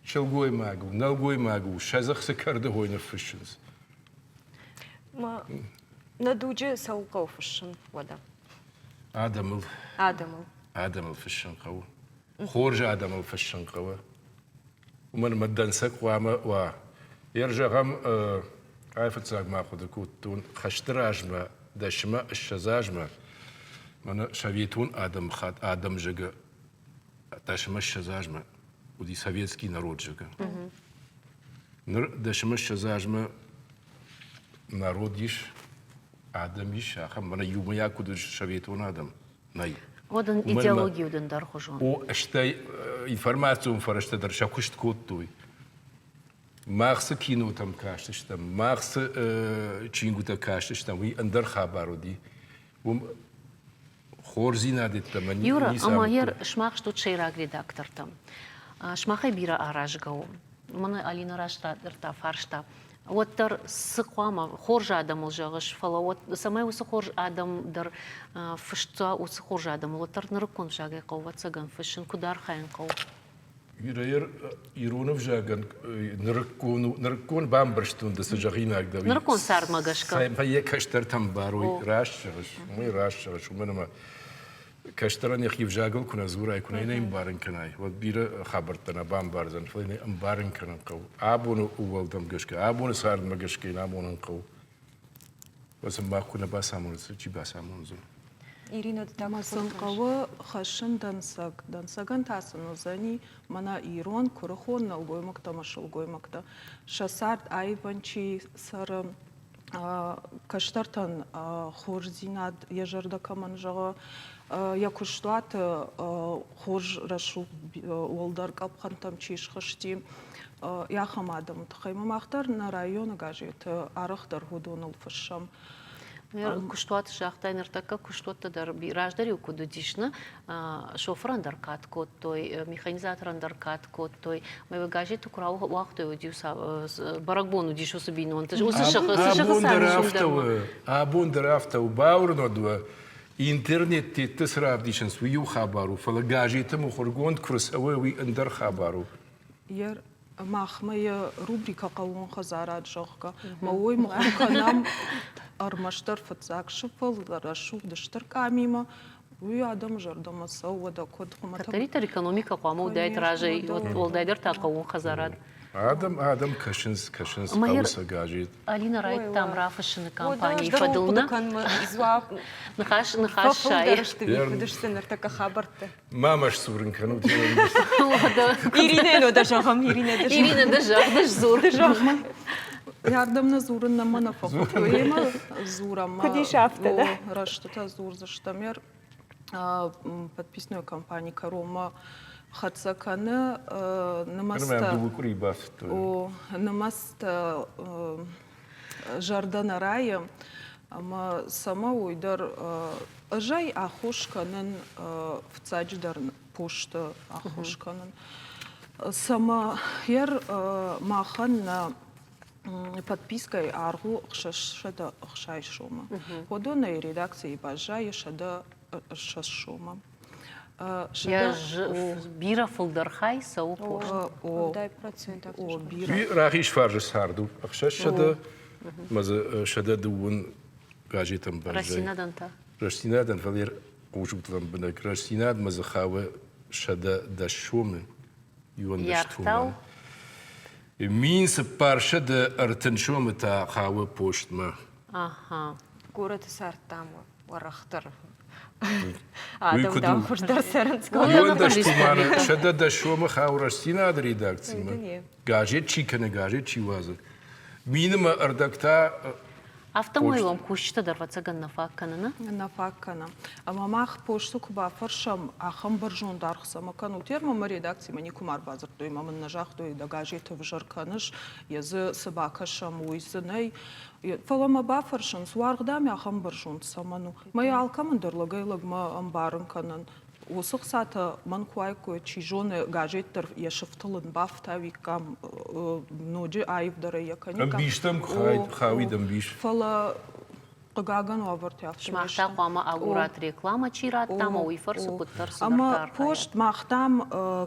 Сылгоймаг у, нӕлгоймаг у, сӕ дзых цы кӕрдыгой ныффыссынц. Нӕ дуджы цӕуыл хъӕуы фыссын, уӕдӕ? Адӕмыл. Адӕмыл. Адӕмыл фыссын хъӕуы. Хорз адӕмыл фыссын хъӕуы. Уымӕн ӕмӕ дӕнцӕг хъуамӕ уа. Ер зӕгъӕм, айфыццаг ма хъуыды кодтон, хӕсты размӕ, дӕсмӕ, 20 азмӕ, мӕнӕ советон адӕмыхатт адӕм зӕгъы, дӕсмӕ 20 азмӕ уыди советский народ зӕгъы. Ныр дӕсмӕ 20 азмӕ народ ис, адӕм ис, ахӕм, мӕнӕ иумӕйаг куыд уыд советон адӕм, нӕй. Уӕд ын идеологи уыд ӕндӕрхуызон. О, стӕй информацион фӕрӕзтӕ дӕр сӕ куыст кодтой. Мах цы кинотӕм кастыстӕм, мах цы чингуытӕ кастыстӕм, уый ӕндӕр хабар уыди. Уым хорздзинад йеддӕмӕ Юра, ӕмӕ йӕ сымах стут сӕйраг редактортӕ. Сымахӕй бирӕ аразгӕ у. Мӕнӕ Алина раст радзырдта фарста. Уӕддӕр цы хъуамӕ хорз адӕмыл зӕгъыс, фӕлӕ уӕд, цӕмӕй уыцы хорз адӕм дӕр фыст уа, уыцы хорз адӕмыл уӕддӕр нырыккон взагӕй хъӕуы, ӕвӕццӕгӕн, фыссын, куыд архайын хъӕуы? Ирон ӕвзагӕн нырыккон нырыккон бамбӕрстон ды цы зӕгъинаг дӕ. Нырыккон цардмӕ гӕсгӕ. Цӕмӕй йӕ кӕстӕртӕм барой, раст зӕгъыс, уымӕй раст зӕгъыс, уымӕн ӕмӕ кӕстӕрӕн йӕхи ӕвзагыл куы нӕ дзурай, куы нӕ йын ӕмбарын кӕнай, уӕд бирӕ хабӕрттӕ нӕ бамбардзӕн, фӕлӕ йын ӕмбарын кӕнын хъӕуы. Абоны ууӕлтӕм гӕсгӕ, абоны цардмӕ гӕсгӕ йын амонын хъӕуы. Уӕд сын мах куы нӕ бацамонынц, чи бацамондзӕн? Ирина, ды та Ӕмӕ сын хъӕуы хӕссын дӕнцӕг. Дӕнцӕгӕн та сын уыдзӕни мӕнӕ ирон куырыхон нӕлгоймӕгтӕ ӕмӕ сылгоймӕгтӕ. Сӕ цард аивӕн чи цӕры, кӕстӕртӕн хорздзинад йӕ зӕрдӕ кӕмӕн зӕгъы, йӕ куыстуаты хорз рӕсугъд уӕлдӕр къӕпхӕнтӕм чи схызти, ахӕм адӕмы тыххӕй. Мах дӕр нӕ районы газеты арӕхдӕр уыдоныл фыссӕм. Куыстуат загътай, ныртӕккӕ куыстуӕттӕ дӕр раздӕр-иу куыд уыдис, нӕ шофырӕн дӕр кад кодтой, механизаторӕн дӕр кад кодтой. Мӕ газеты куы рауагътой, уыд-иу бӕрӕгбон уыдис уыцы бинонты. Уыцы сыхы Абон дӕр афтӕ у, абон дӕр афтӕ у. Бауырнӕд уӕ, интернет тетты цы равдисынц, уый иу хабар у, фӕлӕ газеты мыхуыргонд куы рцӕуы, уый ӕндӕр хабар у. Махмӕ йӕ рубрикӕ хъӕууон хӕдзарад, зӕгъгӕ, мӕ уой мыхуыр кӕнӕм ӕрмӕстдӕр фыццаг сыфыл, рӕсугъд стыр къамимӕ. Уый адӕмы зӕрдӕмӕ цӕуы, уӕдӕ куыд хуымӕтӕг. Кӕддӕриддӕр экономикӕ хъуамӕ уыдаид разӕй, уӕлдайдӕр та хъӕууон хӕдзарад. Адӕм, адӕм кӕсынц, кӕсынц хъӕуы сӕ газет. Алина райдыдтам рафыссыны кампанийы фӕдыл нӕ ныхас ныхас сайы. Куыд сты ныртӕккӕ хабӕрттӕ? Ма мӕ сдзурын кӕнут. Иринӕ, ну да зӕгъӕм, Иринӕ, ды Иринӕ, ды зӕгъ, ды сдзур. Ды зӕгъ. Ардӕм нӕ дзурын нӕма нӕ фӕхуыдтой, ӕмӕ дзурӕм. Куыд ис афтӕ, да? Рӕстытӕ дзурдзыстӕм. Подписной компани кӕронмӕ хӕццӕ кӕны нымӕцтӕ. О, нымӕцтӕ зӕрдӕ нӕ райы. Ӕмӕ цӕмӕ уый дӕр ӕз ӕй ӕххуыс кӕнын, фыццаджыдӕр посты ӕххуыс кӕнын. Цӕмӕ йӕ махӕн нӕ подпискӕйы аргъ у 660 сомы. Уыдонӕй редакцийы баззайы 120 сомы. Бирӕ фылдӕр хай цӕуы пост. Рахиз фарсы цард у 600 мӕ дзы 102 газетӕн баззайы. Рӕстдзинадӕн та? Рӕстдзинадӕн, фӕлӕ хъусут лӕмбынӕг, Рӕстдзинадмӕ дзы хауы 110 сомы, 11 туман. 1430 сомы та хауы постмӕ. Аха. Горӕты цард дам уӕрӕхдӕр. Адӕм дам хуыздӕр цӕрынц. 11 туманы 110 сомы хауы Рӕстдзинады редакцимӕ. Газет чи кӕны, газет чи уадзы. Минымӕ ӕрдӕг та Афтӕмӕй уӕм кусджытӕ дӕр ӕвӕццӕгӕн нӕ фаг кӕны, нӕ? Нӕ фаг кӕны. Ӕмӕ мах посты куы бафӕрсӕм, ахӕм бӕрзонд аргъ цӕмӕ кӕнут, ӕмӕ мӕ редакцимӕ никуыма ӕрбадзырдтой ӕмӕ мын нӕ загътой, дӕ газеты ӕвзӕр кӕныс, йӕ дзы цы бакӕсӕм, уый дзы нӕй. Фӕлӕ мӕ бафӕрсынц, уаргъ дам ахӕм бӕрзонд цӕмӕн у? Мӕ йӕ алкӕмӕн дӕр лӕгӕй-лӕгмӕ ӕмбарын кӕнын. Уыцы хцатӕ мӕн куы уаиккой, чи зоны, газет дӕр йӕ сыфтыл ын бафтауиккам, ноджы аивдӕрӕй йӕ кӕниккам. Ӕмбистӕм куы хауид ӕмбис. Фӕлӕ хъыгагӕн уавӕртӕ афтӕ Сымах та хъуамӕ агурат рекламӕ чи радта ӕмӕ уый фӕрцы куыддӕр цыдӕртӕ Ӕмӕ пост мах дам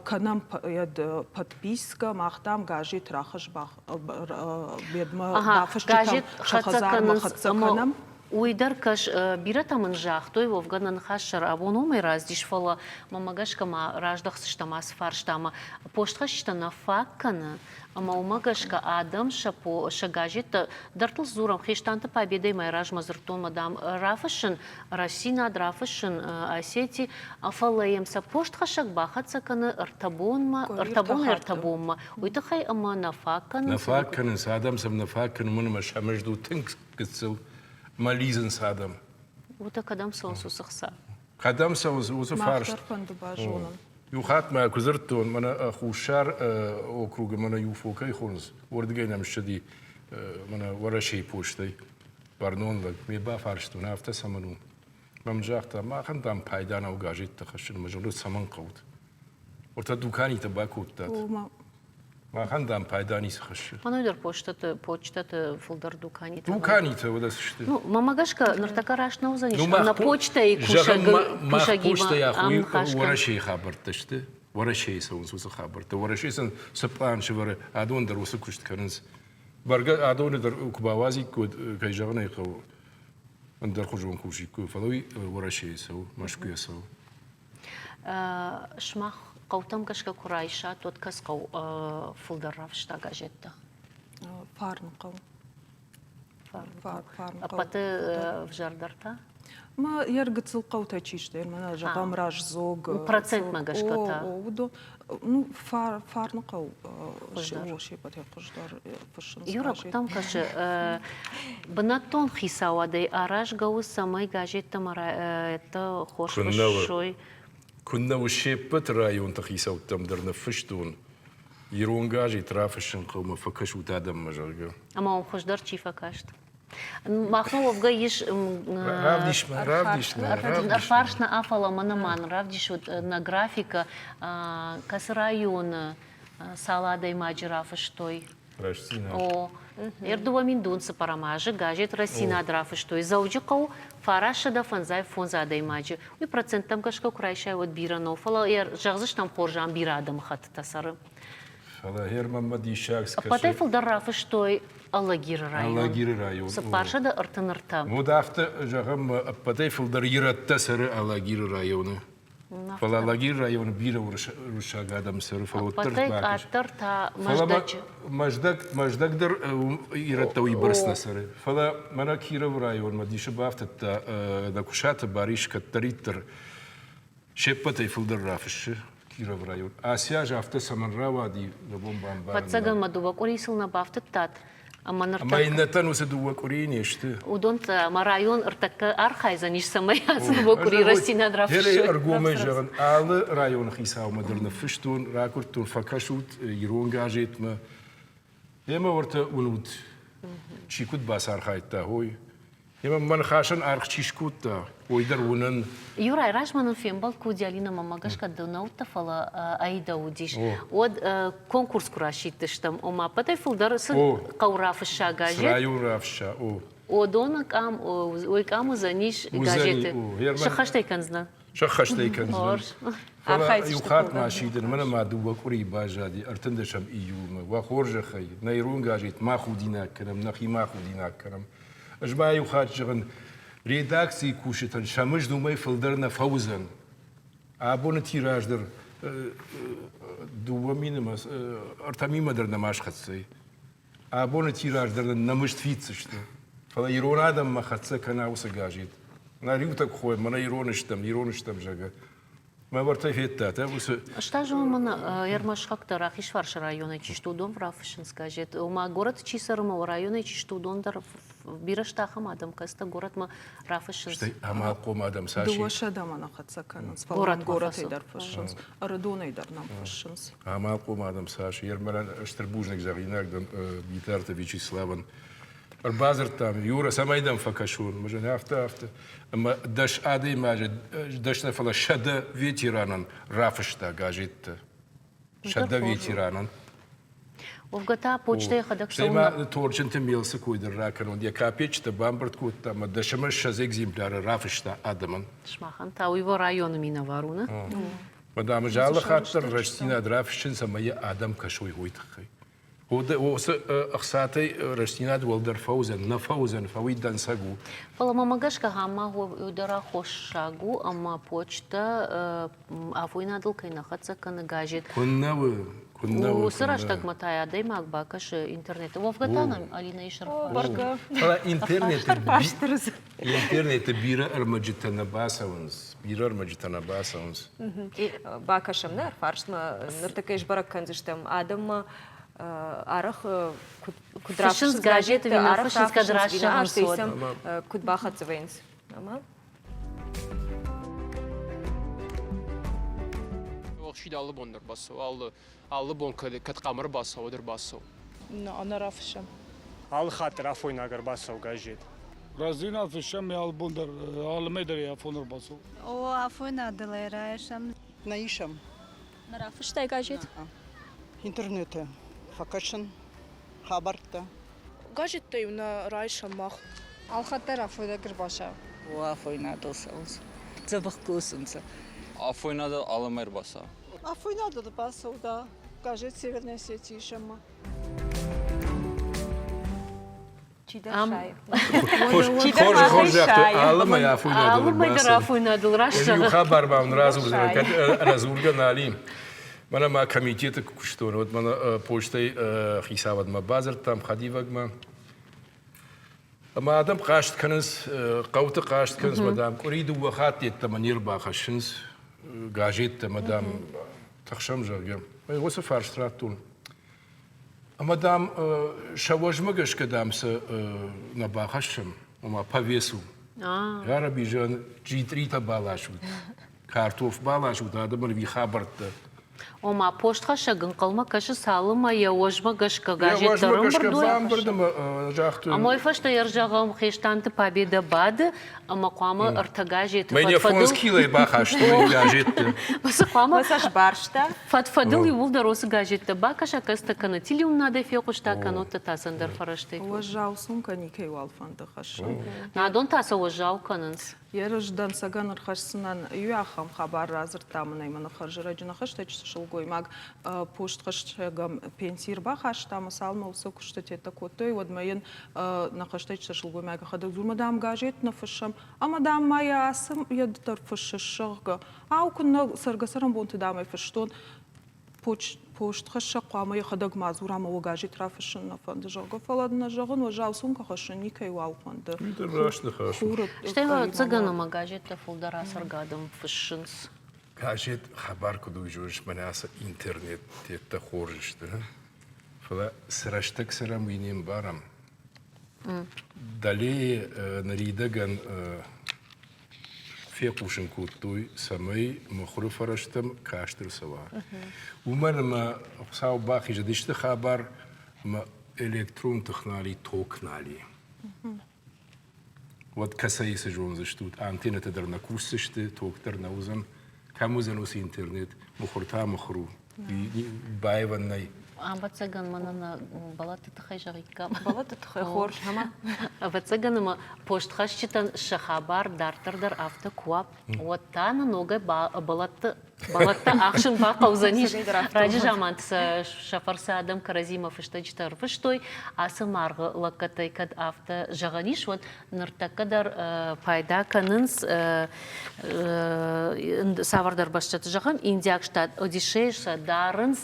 кӕнӕм подписка, мах дам газет рахӕсс бедмӕ бафысджытӕм сӕ хӕдзармӕ хӕццӕ кӕнӕм. Уый дӕр кӕс, бирӕтӕ мын загътой, уӕвгӕ нӕ ныхас сӕр абон уымӕй раздис, фӕлӕ мӕмӕ гӕсгӕ ма раздӕхдзыстӕм ацы фарстамӕ. Постхӕсджытӕ нӕ фаг кӕны, ӕмӕ уымӕ гӕсгӕ адӕм сӕ, сӕ газеттӕ дӕрдтыл дзурӕм. Хестанты Победӕй мӕ размӕ дзырдтон, мадам, рафыссын Рӕстдзинад, рафыссын Осети, фӕлӕ йӕм сӕ постхӕссӕг бахӕццӕ кӕны ӕртӕ бонмӕ, ӕртӕ бон ӕртӕ бонмӕ. Уый тыххӕй ӕмӕ нӕ фаг кӕнынц. Нӕ фаг кӕнынц, адӕм сӕм нӕ фаг кӕны, уымӕн ӕмӕ сӕ мызд у тынг гыццыл мӕ лидзынц адӕм. Уыдӕ кӕдӕм цӕуынц уыцы хца? Кӕдӕм цӕуынц уыцы фарст? Мах дӕр фӕнды базонын. Иу хатт мӕ куы дзырдтон, мӕнӕ Хуссар округы мӕнӕ ЮФО кӕй хонынц, уырдыгӕй нӕм ссыди мӕнӕ Уӕрӕсейы постӕй бӕрнон лӕг. Ме бафарстон, афтӕ цӕмӕн у? Мӕм загъта, махӕн, дам, пайда нӕу газеттӕ хӕссын, мӕ зоны, цӕмӕн хъӕут. Уӕртӕ дуканитӕ бакодтат. Махӕн, дам, пайда ницы хӕссы. Мӕнӕй дӕр почтаты, почтаты фылдӕр дуканитӕ. Дуканитӕ уӕдӕ цы сты? Ну, мӕмӕ гӕсгӕ, ныртӕккӕ раст нӕ уыдзӕнис, ӕнӕ почтӕйы кусӕг, кусӕгимӕ ӕмныхас кӕн. Уӕрӕсейы хабӕрттӕ сты. Уӕрӕсейы цӕуынц уыцы хабӕрттӕ. Уӕрӕсе сын цы пълан сӕвӕры, адон дӕр уыцы куыст кӕнынц. Бӕргӕ адоны дӕр куы бауадзиккой, кӕй зӕгъын ӕй хъӕуы, ӕндӕрхуызон кусиккой, фӕлӕ уый Уӕрӕсейы цӕуы, Мӕскуыйӕ цӕуы. Сымах хъӕутӕм гӕсгӕ куы райсат, уӕд кӕцы хъӕу фылдӕр равдыста газеттӕ? Фарныхъӕу. Ӕппӕты ӕвзӕрдӕр та? Ма йӕ гыццыл хъӕутӕ чи сты, мӕнӕ зӕгъӕм Раздзог. Процентмӕ гӕсгӕ та? Уыдон, ну, Фарныхъӕу се ппӕтӕй хуыздӕр фыссынц. Юра, куыд дӕм кӕсы, бынӕттон хицауадӕй аразгӕ у, цӕмӕй газеттӕ ӕмӕ хорз фыссой? Куыннӕ у, се ппӕт районты хицӕуттӕм дӕр ныффыстон, ирон газет рафыссын хъӕумӕ фӕкӕсут адӕммӕ, зӕгъгӕ. Ӕмӕ уым хуыздӕр чи фӕкаст? Махмӕ уӕвгӕ ис Равдис-ма, равдис-ма, ӕрфарст нӕ фӕлӕ мӕнӕ ма равдисут нӕ графикӕ, кӕцы районы цал адӕймаджы рафыстой. Рӕстдзинад. О, ӕрдыууӕ цыппӕрӕм азы газет Рӕстдзинад рафыстой Дзӕуджыхъӕу 955 адӕймаджы. Уый проценттӕм гӕсгӕ куы райсай, уӕд бирӕ нӕу, фӕлӕ йӕ зӕгъдзыстӕм хорз, ам бирӕ адӕмыхӕттытӕ цӕры. Фӕлӕ Германмӕ диссаг скӕсы. Ӕппӕтӕй фылдӕр рафыстой Алагиры район. Алагиры район. 433. Уӕд афтӕ зӕгъӕм, ӕппӕтӕй фылдӕр ирӕттӕ цӕры Алагиры районы. Фӕлӕ Алагиры районы бирӕ уырыссаг адӕм цӕры, фӕлӕ уӕддӕр Ӕппӕтӕй къаддӕр та Мӕздӕджы. Мӕздӕг, Мӕздӕг дӕр ирӕттӕ уыйбӕрц нӕ цӕры. Фӕлӕ мӕнӕ Кировы районмӕ дисы бафтыдта Нӕкуысаты Барис кӕддӕриддӕр се ппӕтӕй фылдӕр рафыссы Кировы район. Ацы аз афтӕ цӕмӕн рауади, нӕ бон бамбарын. Ӕвӕццӕгӕн ма дыууӕ къуырийы сыл нӕ бафтыдтат. Ӕмӕ ныртӕккӕ... Ӕмӕ иннӕтӕн уыцы дыууӕ къуырийы не сты. Уыдон ӕмӕ район ӕртӕккӕ архайдзӕнис, цӕмӕй ацы дыууӕ къуырийы рӕстдзинад рафыссой. Ӕргомӕй зӕгъын, алы районы хицаумӕ дӕр ныффыстон, ракуырдтон, фӕкӕсут ирон газетмӕ. Ӕмӕ уӕртӕ уынут, чи куыд бацархайдта, ой. Ӕмӕ мӕ ныхасӕн аргъ чи скодта, уый дӕр уынын. Юрай, размӕ нын фембӕлд куы уыди Алинӕ мӕмӕ гӕсгӕ ды нӕ уыдтӕ, фӕлӕ Аидӕ уыдис. Уӕд конкурс куы расидтыстӕм, ома ӕппӕтӕй фылдӕр цы хъӕу рафысса газет. Цы район рафысса, о. Уыдоны къам, уый къам уыдзӕнис газеты. Сӕххӕст ӕй кӕндзынӕ? Сӕххӕст ӕй кӕндзынӕн. Фӕлӕ иу хатт ма сидын, мӕнӕ ма дыууӕ къуырийы баззади ӕртындӕсӕм июлмӕ. Уӕ хорзӕхӕй, нӕ ирон газет ма худинаг кӕнӕм, нӕхи ма худинаг кӕнӕм. Ӕз ма иу хатт зӕгъын, редакцийы кусджытӕн сӕ мызд уымӕй фылдӕр нӕ фӕуыдзӕн. Абоны тираж дӕр дыууӕ минымӕ, ӕртӕ минмӕ дӕр нӕма схӕццӕ и. Абоны тираж дӕр нын нӕ мызд фиддзысты. Фӕлӕ ирон адӕммӕ хӕццӕ кӕна уыцы газет. Нӕ риутӕ куы хойӕм, мӕнӕ ирон стӕм, ирон стӕм, зӕгъгӕ. Мӕ уӕртӕ федтат, уыцы... Ӕз та зонын, мӕнӕ ӕрмӕст Рахизфарсы районӕй чи сты, уыдон рафыссынц газет. Ома горӕты чи цӕры ӕмӕ районӕй чи сты, уыдон дӕр бирӕ сты ахӕм адӕм, кӕцытӕ горӕтмӕ рафыссынц. Стӕй амалхъом адӕм цас Дыууӕ сӕдӕмӕ нӕ хӕццӕ кӕнынц, фӕлӕ горӕтӕй дӕр фыссынц, Ӕрыдонӕй дӕр нӕм фыссынц. Амалхъом адӕм цас, Ермӕлӕн стыр бузныг зӕгъинаг дӕн Битарты Вячеславӕн. Ӕрбадзырдтам, Юра, цӕмӕй дӕм фӕкӕсон? Мӕ афтӕ, афтӕ. Ӕмӕ дӕс адӕймаджы, дӕс нӕ, фӕлӕ сӕдӕ ветеранӕн рафыста газеттӕ. Сӕдӕ ветеранӕн. Уӕвгӕ та почтӕйы йӕхӕдӕг Стӕй ма Торчынты Мелсы кой дӕр ракӕнон. Йӕ капеччытӕ бамбырд кодта ӕмӕ дӕсӕмӕ ссӕдз экземпляры рафыста адӕмӕн. Сымахӕн та уый уӕ районы минӕвар у, нӕ? Мадам, алы хатт дӕр рӕстдзинад рафыссынц ӕмӕ йӕ адӕм кӕсой уый тыххӕй. Уыцы ӕхцатӕй рӕстдзинад уӕлдӕр фӕуыдзӕн, нӕ фӕуыдзӕн, фӕуый дӕнцӕг у. Фӕлӕ мӕмӕ гӕсгӕ ма дӕр аххосаг у, ӕмӕ почтӕ афойнадыл кӕй нӕ хӕццӕ кӕны газет. Куыннӕ у, куыннӕ у. Уыцы рӕстӕгмӕ та адӕймаг бакӕсы интернеты. Уӕвгӕ та нӕм Алинӕ ис ӕрфарст. Фӕлӕ интернеты бирӕ ӕрмӕджытӕ нӕ бацӕуынц, бирӕ ӕрмӕджытӕ нӕ бацӕуынц. Бакӕсӕм нӕ ӕрфарстмӕ, ныртӕккӕ сбӕрӕг кӕндзыстӕм адӕммӕ арӕх куыд рафыссынц газеты, арӕх фыссынц, кӕд раст зӕгъынц, куыд бахӕццӕ вӕййынц. Ӕмӕ Охсид алы бон дӕр бацӕуы, алы, алы бон кӕд, кӕд къам ӕрбацӕуы, уӕд ӕрбацӕуы. Нӕ рафыссӕм. Алы хатт дӕр афойнаг ӕрбацӕуы газет. Рӕстдзинад фыссӕм алы бон дӕр, алы мӕй дӕр афон ӕрбацӕуы. О, афойнадыл ӕй райсӕм. Нӕ исӕм. Нӕ рафыстай газет? Интернеты фӕкӕсын хабӕрттӕ. Газеттӕ-иу нӕ райсӕм мах. Алхатт дӕр афойнаг ӕрбацӕуы. О, афойнадыл цӕуынц. Дзӕбӕх кусынц. Афойнадыл алымӕ ӕрбацӕуы. Афойнадыл ӕрбацӕуы, да. Газет Северная Осетия исӕм ма. Чидӕр сайы. Хорз, хорз загътой, алы мӕй афойнадыл Алы мӕй дӕр афойнадыл раст зӕгъы. Иу хабар ма мын радзурдзынӕн, кӕд ӕнӕдзургӕ нал и. Мӕнӕ ма комитеты куы куыстон, уӕд мӕнӕ почтӕй хицауадмӕ бадзырдтам, хӕдивӕгмӕ. Ӕмӕ адӕм хъаст кӕнынц, хъӕуты хъаст кӕнынц, мӕ дам, къуыри дыууӕ хатт йеддӕмӕ не рбахӕссынц газеттӕ, мӕ дам, тыхсӕм, зӕгъгӕ. Уыцы фарст радтон. Ӕмӕ, дам, сӕ уӕзмӕ гӕсгӕ, дам, сӕ нӕ бахӕссӕм, ома по весу. Арӕби зӕгъӕн, джитъритӕ баласут, картоф баласут, адӕмӕн ӕви хабӕрттӕ. Ома постхӕссӕг ӕнхъӕлмӕ кӕсы, цалынмӕ йӕ уӕзмӕ гӕсгӕ газеттӕ ӕрӕмбырд уой. Бамбырд ӕмӕ загътой. Ӕмӕ уый фӕстӕ ӕрзӕгъӕм Хестанты Победа бады, ӕмӕ хъуамӕ ӕртӕ газеты Мӕнӕ фондз килойы бахастой газетты. Уыцы хъуамӕ сӕ сбарста. Фӕд-фӕдыл иууылдӕр уыцы газеттӕ бакӕса, кӕцытӕ кӕнӕ телеуынынадӕй фехъуыста, кӕннод та сӕ ӕндӕр фӕрӕзтӕй. Уӕззау сумкӕ никӕйуал фӕнды хӕссын. Адон та сӕ уӕззау кӕнынц. Йӕ дӕнцӕгӕн ӕрхӕсдзынӕн иу ахӕм хабар радзырдта мын ӕмӕ хӕрзӕрӕджы нӕ хӕстӕджыты сылгоймаг постхӕссӕгӕм пенси ӕрбахаста ӕмӕ цалынмӕ уыцы куыстытӕ кодтой, уӕдмӕ йын нӕ хӕстӕджыты сылгоймаг йӕхӕдӕг дзуры, дам, газет нӕ фыссӕм, ӕмӕ, дам, ма йӕ ацы йӕ дӕр фыссыс, зӕгъгӕ. Ау, куыннӕ цӕргӕ-цӕрӕнбонты, дам, ӕй фыстон. Постхӕссӕг хъуамӕ йӕхӕдӕг ма дзура ӕмӕ уӕ газет рафыссын нӕ фӕнды, зӕгъгӕ, фӕлӕ нӕ зӕгъын, уӕззау сумкӕ хӕссын никӕйуал фӕнды. Раст ныхас. Стӕй ӕвӕццӕгӕн ӕмӕ газеттӕ фылдӕр ацӕргӕ адӕм фыссынц. Газет хабар куыд у, зоныс, мӕнӕ ацы интернет-теттӕ хорз сты, фӕлӕ цы рӕстӕг цӕрӕм, уый не мбарӕм. Дӕлейы ныридӕгӕн фехъусын кодтой, цӕмӕй мыхуыры фӕрӕзтӕм каст ӕрцӕуа. Уымӕн ӕмӕ Хуыцау бахизӕд исты хабар ӕмӕ электрон тых нал и, ток нал и. Уӕд кӕцӕй цы зондзыстут, антеннӕтӕ дӕр нӕ кусдзысты, ток дӕр нӕ уыдзӕн. Кӕм уыдзӕн уыцы интернет? Мыхуыр та мыхуыр у. Баивӕн нӕй. Ӕвӕццӕгӕн мӕнӕ нӕ бӕлӕтты тыххӕй зӕгъиккам. Бӕлӕтты тыххӕй хорз, ӕмӕ? Ӕвӕццӕгӕн ӕмӕ постхӕсджытӕн сӕ хабар дарддӕр дӕр афтӕ куы уа, уӕд та нӕ ногӕй бӕлӕтты бӕлӕттӕ ӕхсын бахъӕудзӕнис. Раджы заманты сӕ сӕ фӕрцы адӕм кӕрӕдзимӕ фыстӕджытӕ ӕрвыстой. Ацы маргъы лӕггӕдтӕй кӕд афтӕ зӕгъӕн ис, уӕд ныртӕккӕ дӕр пайда кӕнынц цавӕрдӕр бӕстӕты, зӕгъӕм, индиаг штат Одиссейы сӕ дарынц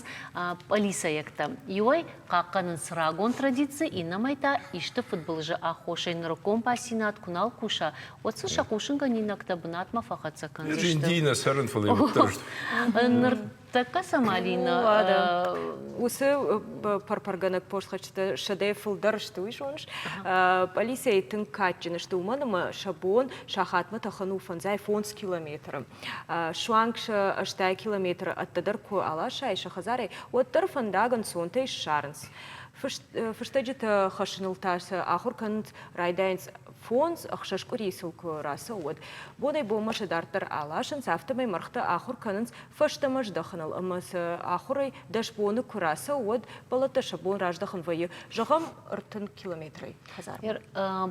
пъӕлицӕйӕгтӕ. Иуӕй хъахъхъӕнынц рагон традици, иннӕмӕй та исты фыдбылызы аххосӕй нырыккон пассинад куы нал куса, уӕд сын сӕ хъусынгӕнинӕгтӕ бынатмӕ фӕхӕццӕ кӕндзысты. Индийы нӕ цӕрын, фӕлӕ уӕддӕр Ныртӕккӕ Сомалина Уыцы пӕрпӕргӕнӕг постхӕсджытӕ сӕдӕйӕ фылдӕр сты, уый зоныс? Полицӕйы тынг кадджын сты, уымӕн ӕмӕ сӕ бон сахатмӕ тӕхын у фӕндзай фондз километры. Суанг сӕ 80 километры ӕддӕдӕр куы аласай сӕ хӕдзарӕй, уӕддӕр фӕндаг ӕнцонтӕй ссарынц. Фыстӕджытӕ хӕссыныл та сӕ ахуыр кӕнынц, райдайынц. Фондз-ӕхсӕз къуырийы сыл куы рацӕуы, уӕд бонӕй-бонмӕ сӕ дарддӕр аласынц, афтӕмӕй мӕргътӕ ахуыр кӕнынц фӕстӕмӕ здӕхыныл ӕмӕ сӕ ахуырӕй 10 боны куы рацӕуы, уӕд бӕлӕттӕ сӕ бон раздӕхын вӕййы, зӕгъӕм, 30 километрӕй хӕдзармӕ.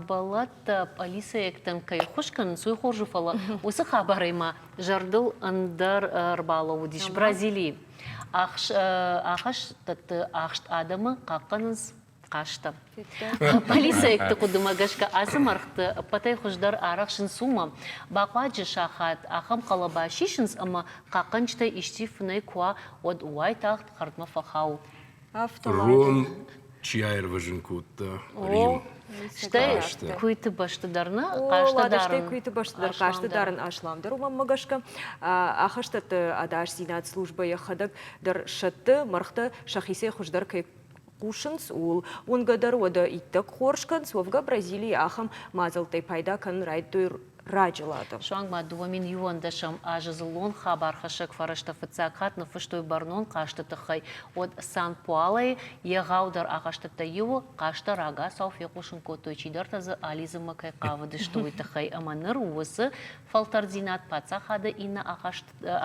Бӕлӕттӕ пъӕлицӕйӕгтӕн кӕй ӕххуыс кӕнынц, уый хорз у, фӕлӕ уыцы хабарӕй ма зӕрдыл ӕндӕр ӕрбалӕууыдис. Бразилийы ахӕстӕтты ахст адӕмы хъахъхъӕнынц хъӕстӕ. Полицейӕгты хъуыдымӕ гӕсгӕ ацы мӕргъты ӕппӕтӕй хуыздӕр арӕхсынц уымӕ. Бахъуаджы сахат ахӕм хъӕлӕба сисынц ӕмӕ хъахъхъӕнджытӕй исчи фынӕй куы уа, уӕд уайтагъд хӕрдмӕ фӕхауы. Ром чи аирвӕзын кодта, Рим. Стӕй куыйты бӕсты дӕр нӕ хъӕстӕ дарын. Стӕй куыйты бӕсты дӕр хъӕстӕ дарын асламдӕр. Уымӕ гӕсгӕ ахӕстӕтты ӕдасдзинад службӕ йӕхӕдӕг дӕр сӕтты, мӕргътӕ сӕхицӕй хуыздӕр кӕй хъусынц, ууыл. Уынгӕ дӕр уӕдӕ иттӕг хорз кӕнынц, уӕвгӕ Бразилийы ахӕм мадзӕлттӕй пайда кӕнын райдыдтой раджы лады. Суанг ма 2011 азы дзыллон хабархӕссӕг фӕрӕзтӕ фыццаг хатт ныффыстой бӕрнон хъазты тыххӕй. Уӕд Сан-Пуалойы егъаудӕр ахӕстӕттӕй иуы хъазтӕ рагацау фехъусын кодтой, чидӕртӕ дзы алидзынмӕ кӕй хъавыдысты, уый тыххӕй. Ӕмӕ ныр уыцы фӕлтӕрддзинад паддзахады иннӕ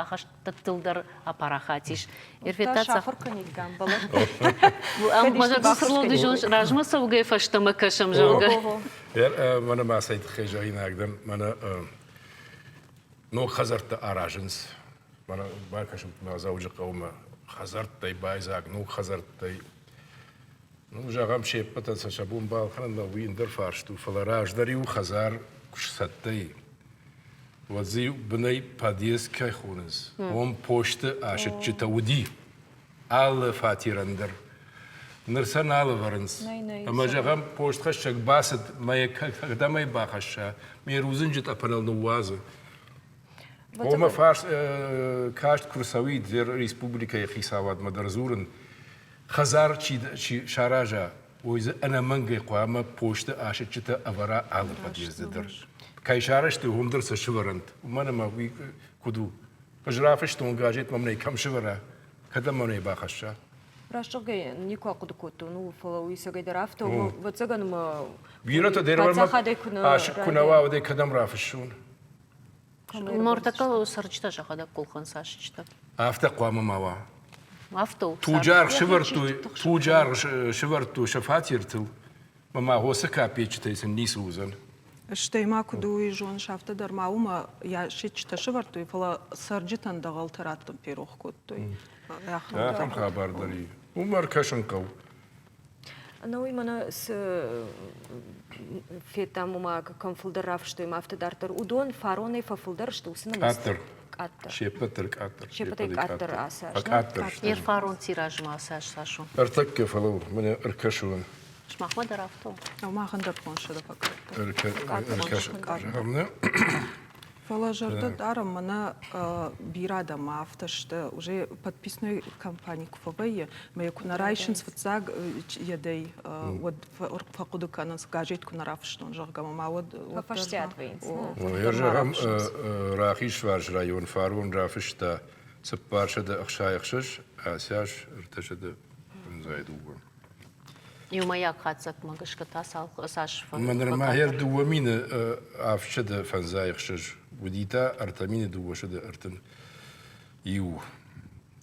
ахӕстӕттыл дӕр апарахат ис. Сахуыр кӕниккам Размӕ цӕугӕ фӕстӕмӕ кӕсӕм, зӕгъгӕ. Мӕнӕ ма цӕй тыххӕй зӕгъинаг дӕн, мӕнӕ ног хӕдзӕрттӕ аразынц. Мӕнӕ бакӕсут ма Дзӕуджыхъӕумӕ хӕдзӕрттӕй байдзаг, ног хӕдзӕрттӕй. Ну, зӕгъӕм, се ппӕтӕн сӕ сӕ бон балхӕнынмӕ уый ӕндӕр фарст у, фӕлӕ раздӕр-иу хӕдзар куы сцӕттӕ и, уӕд дзы бынӕй подъезд кӕй хонынц, уым посты асыччытӕ уыди алы фатерӕн дӕр. Ныр сӕ нал ӕвӕрынц. Ӕмӕ, зӕгъӕм, постхӕссӕг бацыд, мӕ йӕ кӕдӕм ӕй бахӕсса, ме рудзынджы тъӕпӕныл ныууадзы. Ома фарст каст куы рцӕуид республикӕйы хицауадмӕ дӕр дзурын, хӕдзар чи сараза, уый дзы ӕнӕмӕнгӕй хъуамӕ посты асыччытӕ ӕвӕра алы подъезды дӕр. Кӕй сарӕзтой, уым дӕр сӕ сывӕрӕнт. Уымӕн ӕмӕ уый куыд у? Ӕз рафыстон газет мӕм нӕй кӕм сывӕра, кӕдӕм мӕм нӕй бахӕсса. Раст зӕгъгӕйӕ, никуы ахъуыды кодтон ууыл, фӕлӕ уый цӕгӕйдӕр афтӕ у. Ӕвӕццӕгӕн мӕ Бирӕтӕ дӕр паддзахадӕй куы нӕ асыкк куы нӕ уа, уӕд ӕй кӕдӕм рафыссон? Мортакка цӕрджытӕ сӕхӕдӕг къухӕн сасджытӕ. Афтӕ хъуамӕ ма уа. Афтӕ у. Туджы аргъ сывӕрдтой, туджы аргъ сывӕрдтой сӕ фатертыл, ӕмӕ ма уыцы капеччытӕй сын ницы уыдзӕн. Стӕй ма куыд у, уый зоныс, афтӕ дӕр ма уымӕ йӕ сидджытӕ сывӕрдтой, фӕлӕ цӕрджытӕн дӕгъӕлтӕ раттын ферох кодтой. Ахӕм хабар дӕр и. Уымӕ ӕркӕсын хъӕуы. Ӕнӕуый мӕнӕ цы федтам, уымӕ кӕм фылдӕр рафыстой ӕмӕ афтӕ дарддӕр, уыдон фаронӕй фӕфылдӕр сты уыцы нымӕц. Къаддӕр. Къаддӕр. Се ппӕт дӕр къаддӕр. Се ппӕтӕй къаддӕр ацы аз. Фӕкъаддӕр сты. Ер фарон тиражмӕ ацы аз цас у? Ӕртӕккӕ, фӕлӕуу, мӕнӕ ӕркӕсон. Сымахмӕ дӕр афтӕ у? Махӕн дӕр фондзсӕдӕ фӕкъаддӕр. Ӕркӕсон. Фӕлӕ зӕрдӕ дарӕм, мӕнӕ бирӕ адӕм афтӕ сты, уже подписной компани куы фӕвӕййы, мӕ йӕ куы нӕ райсынц фыццаг йедӕй, уӕд фӕхъуыды кӕнынц, газет куы нӕ рафыстон, зӕгъгӕ, ма уӕд Фӕфӕстиат вӕййынц. Зӕгъӕм, Рахизфарс район фарон рафыста 466, ацы аз 352. Иумӕйаг хатдзӕгмӕ гӕсгӕ та цас Мӕ нырма хер 2756 уыди та 3231.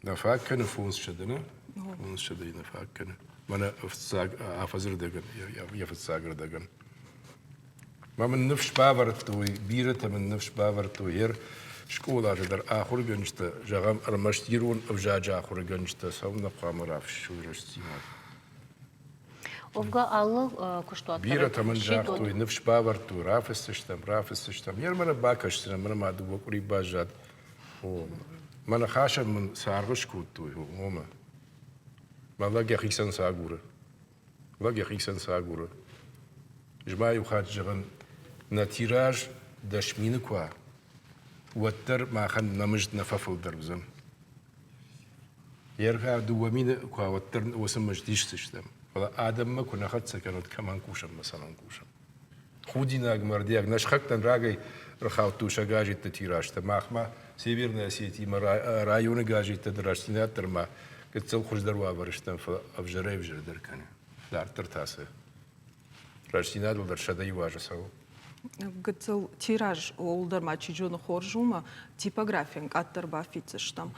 Нӕ фаг кӕны 500, нӕ? 500 нӕ фаг кӕны. Мӕнӕ фыццаг афӕдзырдӕгӕн, йӕ фыццаг ӕрдӕгӕн. Мӕ мын ныфс бавӕрдтой, бирӕтӕ мын ныфс бавӕрдтой, ер скъолаты дӕр ахуыргӕнджытӕ, зӕгъӕм, ӕрмӕст ирон ӕвзаджы ахуыргӕнджытӕ цӕуылнӕ хъуамӕ рафыссой рӕстдзинад. Уӕвгӕ алы куыстуат Бирӕтӕ мын загътой, ныфс бавӕрдтой, рафысдзыстӕм, рафысдзыстӕм. Ер мӕнӕ бакӕсдзынӕн, мӕнӕ ма дыууӕ къуыри баззад. О, мӕ ныхасӕн мын цы аргъ скодтой, омӕ. Мӕ лӕг йӕхицӕн цы агуры? Лӕг йӕхицӕн цы агуры? Ӕз ма иу хатт зӕгъын, нӕ тираж 10 000 куы уа, уӕддӕр махӕн нӕ мызд нӕ фӕфылдӕр уыдзӕн. Ергъӕ 2000 куы уа, уӕддӕр уыцы мызд исдзыстӕм. Фӕлӕ адӕммӕ куы нӕ хӕццӕ кӕнут, кӕмӕн кусӕм ӕмӕ цӕмӕн кусӕм. Худинаг мӕрдиаг нӕ сыхӕгтӕн рагӕй ӕрхаудтой сӕ газетты тиражтӕ. Махмӕ Северная Осетиимӕ районы газеттӕ дӕр рӕстдзинад дӕр ма гыццыл хуыздӕр уавӕры стӕм, фӕлӕ ӕвзӕрӕй-ӕвзӕрдӕр кӕны. Дарддӕр та цы? Рӕстдзинадыл дӕр 101 азы цӕуы. Гыццыл тираж ууыл дӕр ма чи зоны хорз у мӕ типографийӕн къаддӕр бафиддзыстӕм.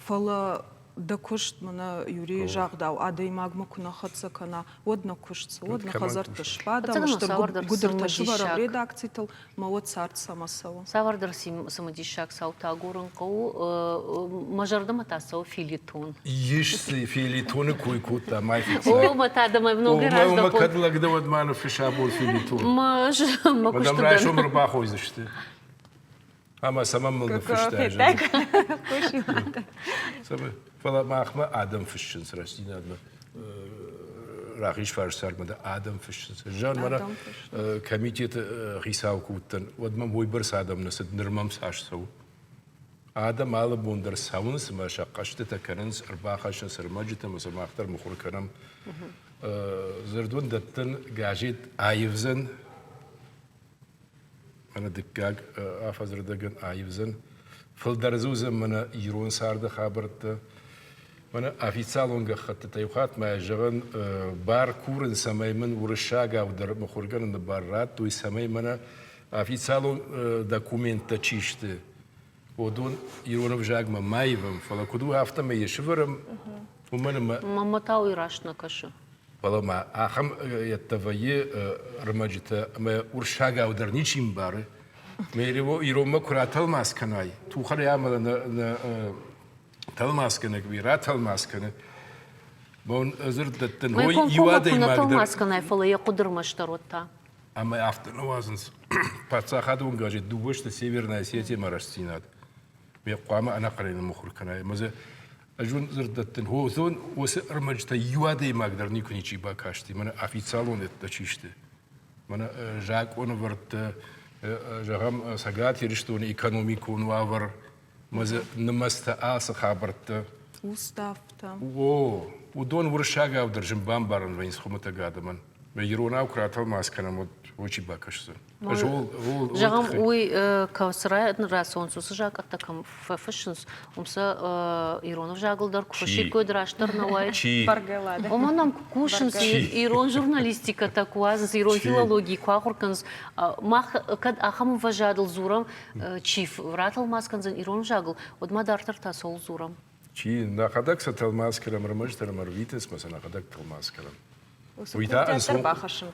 Фӕлӕ дӕ куыст, мӕнӕ Юрийы загъдау, адӕймагмӕ куы нӕ хӕццӕ кӕна, уӕд нӕ куыст цы, уӕд нӕ хӕдзӕртты сбадӕм, стыр гуыдыртӕ сывӕрӕм редакцитыл, мӕ уӕд цард цӕмӕ цӕуы. Цавӕрдӕр цымыдисаг цаутӕ агурын хъӕуы. Мӕ зӕрдӕмӕ та цӕуы фельетон. Ис цы фельетоны кой кодта мӕ фыццаг. О, мӕ та дӕ много раздӕр. Мӕ кӕд лӕг дӕ, уӕд ма ныффыс абон фельетон. Мӕ куысты дӕн. райсом ӕрбахойдзысты. Ӕмӕ цӕмӕн мыл ныффыстай? Фӕлӕ махмӕ адӕм фыссынц рӕстдзинадмӕ рахизфарс цардмӕ дӕр адӕм фыссынц. Зӕгъ, мӕнӕ комитеты хицау куы уыдтӕн, уӕд мӕм уыйбӕрц адӕм нӕ цыд, ныр мӕм цас цӕуы. Адӕм алы бон дӕр цӕуынц ӕмӕ сӕ хъӕстытӕ кӕнынц, ӕрбахӕссынц ӕрмӕджытӕ ӕмӕ сӕ мах дӕр мыхуыр кӕнӕм. Дзырд уын дӕттын, газет аивдзӕн мӕнӕ дыккаг афӕдзырдӕгӕн аивдзӕн. Фылдӕр дзы уыдзӕн мӕнӕ ирон царды хабӕрттӕ. Мӕнӕ официалон гӕххӕттытӕ иу хатт ма зӕгъын, бар курын, цӕмӕй мын уырыссагау дӕр мыхуыргӕныны бар радтой, цӕмӕй мӕнӕ официалон документтӕ чи сты, уыдон ирон ӕвзагмӕ ма ивӕм, фӕлӕ куыд у, афтӕмӕй йӕ сывӕрӕм, уымӕн ӕмӕ... Мамӕ та уый раст нӕ кӕсы. Фӕлӕ ма ахӕм йедтӕ вӕййы ӕрмӕджытӕ ӕмӕ уырыссагау дӕр ничи мбары. Мӕ иронмӕ куы ратӕлмац кӕнай, тухӕнӕй амӕлы нӕ тӕлмацгӕнӕг уый ратӕлмац кӕны. Бон дзырд дӕттын, ой, иу адӕймаг дӕр... тӕлмац кӕнай, фӕлӕ йӕ хъуыды ӕрмӕстдӕр уӕд та. Ӕмӕ афтӕ нӕ уадзынц паддзахадон газет дыууӕ сты Северная Осетия ӕмӕ Рӕстдзинад. Ме хъуамӕ ӕнӕхъӕнӕй ныммыхуыр кӕнай. Ӕмӕ дзы ӕз уын дзырд дӕттын, уыдон уыцы ӕрмӕджытӕ иу адӕймаг дӕр никуы ничи бакасти, мӕнӕ официалон ӕддӕ чи сты. Мӕнӕ закъонӕвӕрдтӕ, зӕгъӕм, Цӕгат Ирыстоны экономикон уавӕр, мӕ дзы нымӕцтӕ ацы хабӕрттӕ. Уставтӕ. О, уыдон уырыссагау дӕр зын бамбарын вӕййынц хуымӕтӕг адӕмӕн. Иронау куы ратӕлмац кӕнӕм, уӕд уый чи бакӕсдзӕн? Зӕгъӕм, уый кӕцы рацӕуынц, уыцы закъӕттӕ кӕм фӕфыссынц, уым сӕ ирон ӕвзагыл дӕр куы фыссиккой, растдӕр нӕ уаид. Уымӕн ӕм куы кусынц, ирон журналистикӕтӕ куы уадзынц, ирон филологи куы ахуыр кӕнынц, мах кӕд ахӕм ӕмвӕзадыл дзурӕм, чи ратӕлмац кӕндзӕн ирон ӕвзагыл, уӕд ма дарддӕр та цӕуыл дзурӕм? Чи нӕхӕдӕг сӕ тӕлмац кӕнӕм, ӕрмӕстдӕр ӕмӕ ӕрвитынц, ӕмӕ сӕ нӕхӕдӕг тӕлмац кӕнӕм. Уый та ӕнцон,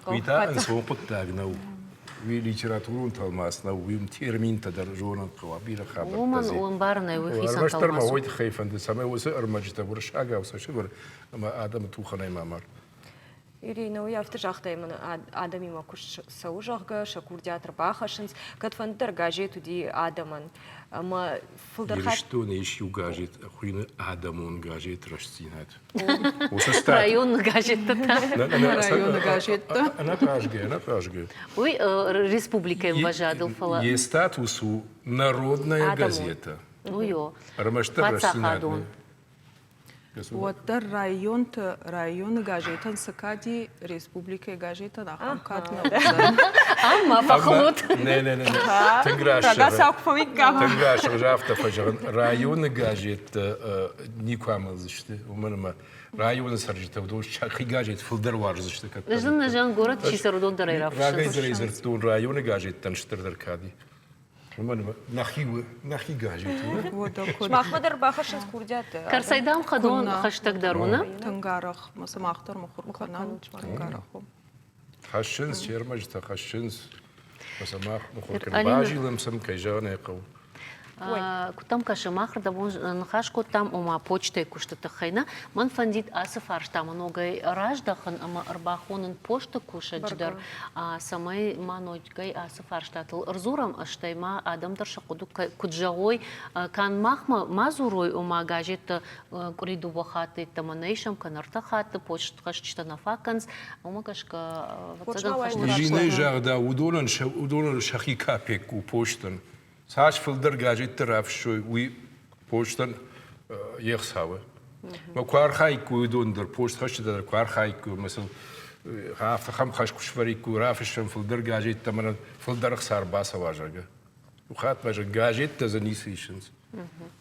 уый та ӕнцон хъуыддаг нӕу. Уый литературон тӕлмац нӕу, уый терминтӕ дӕр зонын хъӕуа, бирӕ хабӕрттӕ. Уымӕн ӕмбарынӕй уый хицӕн тӕлмац. Ӕрмӕстдӕр мӕ уый тыххӕй фӕнды, цӕмӕй уыцы ӕрмӕджытӕ уырыссагау сӕ сывӕр ӕмӕ адӕмы тухӕнӕй ма мар. Ирина, уый афтӕ загътай, мӕнӕ адӕмимӕ куыст цӕуы, зӕгъгӕ, сӕ курдиат ӕрбахӕссынц. Кӕдфӕнды дӕр газет уыди адӕмӕн. Ӕмӕ фылдӕр хатт... Ирыстоны ис иу газет, хуыйны адӕмон газет «Рӕстдзинад». Районы газеттӕ та? Районы газеттӕ. Ӕнӕхъазгӕ, ӕнӕхъазгӕ. Уый республикӕйы ӕмвӕзадыл, фӕлӕ... Йе статус у народная газета. Уый о. Ӕрмӕстдӕр «Рӕстдзинад». Уӕддӕр районты районы газетӕн цы кад и, республикӕйы газетӕн ахӕм кад нӕ уыдзӕн. Ам ма фӕхылут. Не, не, не, тынг раст Рагацау куы фӕуиккам. Тынг раст афтӕ фӕзӕгъын. Районы газеттӕ никуы амӕлдзысты, уымӕн ӕмӕ районы цӕрджытӕ уыдон сӕхи газет фылдӕр уарздзысты. Ӕз нӕ зӕгъын, горӕт чи цӕры, уыдон дӕр ӕй рафыссынц. Рагӕй дӕр ӕй дзырдтон, районы газеттӕн стырдӕр кад и. Уымӕн ӕмӕ нӕхи у, нӕхи газет у. Сымахмӕ дӕр бахӕссынц курдиаттӕ. Кӕрцӕй дам хӕдон хӕстӕгдӕр у, нӕ? Тынг арӕх. Сымах дӕр мыхуыр кӕнӕм. Тынг арӕх у. Хӕссынц, се рмӕджытӕ хӕссынц. Сӕ мах мыхуыр кӕнӕм. Базилӕм сӕм, кӕй зӕгъын ӕй хъӕуы. Куыд дӕм кӕсы, мах рдӕбон ныхас кодтам, ома почтӕйы куысты тыххӕй нӕ. Мӕн фӕндид ацы фарстамӕ ногӕй раздӕхын ӕмӕ ӕрбахонын посты кусӕджы дӕр, цӕмӕй ма ногӕй ацы фарстатыл ӕрдзурӕм, стӕй ма адӕм дӕр сӕ хъуыды куыд зӕгъой, канд махмӕ ма дзурой, ома газеттӕ къуыри дыууӕ хатты йеддӕмӕ нӕ исӕм, кӕнӕ ӕртӕ хатты, почтхӕсджытӕ нӕ фаг кӕнынц, уымӕ гӕсгӕ ӕвӕццӕгӕн Зинӕй загъта, уыдонӕн сӕхи капекк у постӕн. Цас фылдӕр газеттӕ рафыссой, уый постӕн йе хцауы. Мӕ куы архаиккой уыдон дӕр, постхӕсджытӕ дӕр куы архаиккой, ӕмӕ сыл ахӕм хӕс куы сфӕриккой, рафыссӕм фылдӕр газеттӕ, мӕнӕн фылдӕр ӕхца ӕрбацӕуа, зӕгъгӕ. Иу хатт ма зӕгъ, газеттӕ дзы ницы исынц.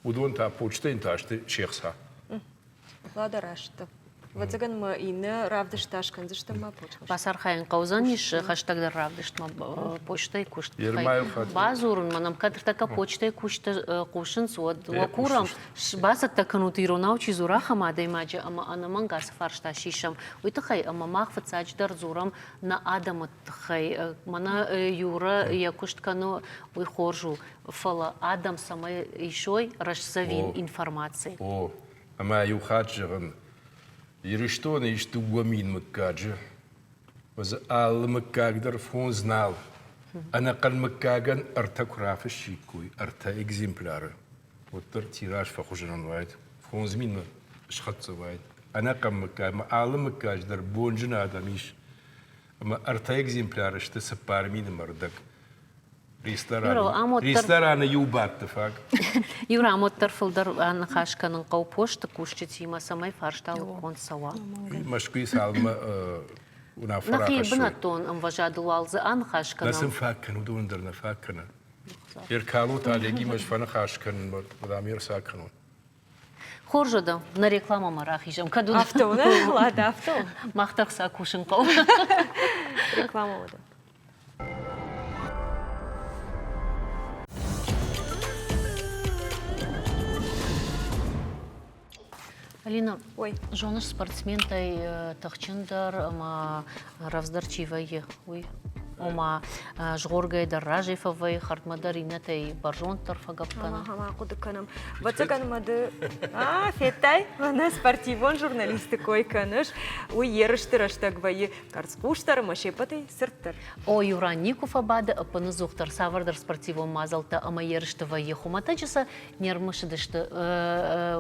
Уыдон та почтӕйӕн та сты се хца. Лада раст. Ӕвӕццӕгӕн ма иннӕ равдыст та скӕндзыстӕм ма почта. Бацархайын хъӕудзӕнис хӕстӕгдӕр равдыстмӕ почтӕйы куыст бадзурын. Мӕнӕм кӕд ӕртӕккӕ почтӕйы кусджытӕ хъусынц, уӕд уӕ курӕм, бацӕттӕ кӕнут иронау чи дзура, ахӕм адӕймаджы ӕмӕ ӕнӕмӕнг ацы фарста сисӕм. Уый тыххӕй ӕмӕ мах фыццаджыдӕр дзурӕм нӕ адӕмы тыххӕй. Мӕнӕ Юра йӕ куыст кӕны, уый хорз у, фӕлӕ адӕм цӕмӕй исой рӕстдзӕвин информаци. О, ӕмӕ иу хатт зӕгъын, Ирыстоны ис 2000 мыггаджы. Дзы алы мыггаг дӕр фондз нал. Ӕнӕхъӕн мыггагӕн ӕртӕ куы рафыссиккой, ӕртӕ экземпляры, уӕддӕр тираж фӕхуыздӕр уаид, 5000-мӕ схӕццӕ уаид. Ӕнӕхъӕн мыггагмӕ алы мыггаджы дӕр бонджын адӕм ис. Ӕмӕ ӕртӕ экземпляры сты 4000 ӕмӕ рдӕг. Рестораны иу бадты фаг. Иу рамоддӕр фылдӕр аныхас кӕнын хъӕуы посты кусджытимӕ, цӕмӕй фарста лыггонд цӕуа. Мӕскуыйы цалынмӕ уынаффӕ Нӕхи бынӕттон ӕмвӕзадыл уал дзы аныхас кӕнӕм. Нӕ сын фаг кӕны, уыдон дӕр нӕ фаг кӕны. Еркалот Олегимӕ фӕныхас кӕнын, дам, ӕрца кӕнон. Хорз уӕдӕ, нӕ рекламӕмӕ рахизӕм. Кӕд Афтӕ у, нӕ? Ладно, афтӕ у. Мах дӕр сӕ кусын хъӕуы. Реклама уӕдӕ. Алина, Ой. зоныс спортсментӕй тыхджындӕр ӕмӕ рӕвдздӕр чи вӕййы, уый? Ома, згъоргӕйӕ дӕр разӕй фӕвӕййы, хӕрдмӕ дӕр иннӕтӕй бӕрзонддӕр фӕгӕпп кӕны. Ага, хъуыды кӕнӕм. Ӕвӕццӕгӕн мӕ ды а, федтай, мӕнӕ спортивон журналисты кой кӕныс. Уый ерысты рӕстӕг вӕййы къӕрцхъусдӕр ӕмӕ се ппӕтӕй цырддӕр. О, иу ран никуы фӕбады, ӕппынӕдзухдӕр цавӕрдӕр спортивон мадзӕлттӕ ӕмӕ ерысты вӕййы. Хуымӕтӕджы сӕ не рмысыдысты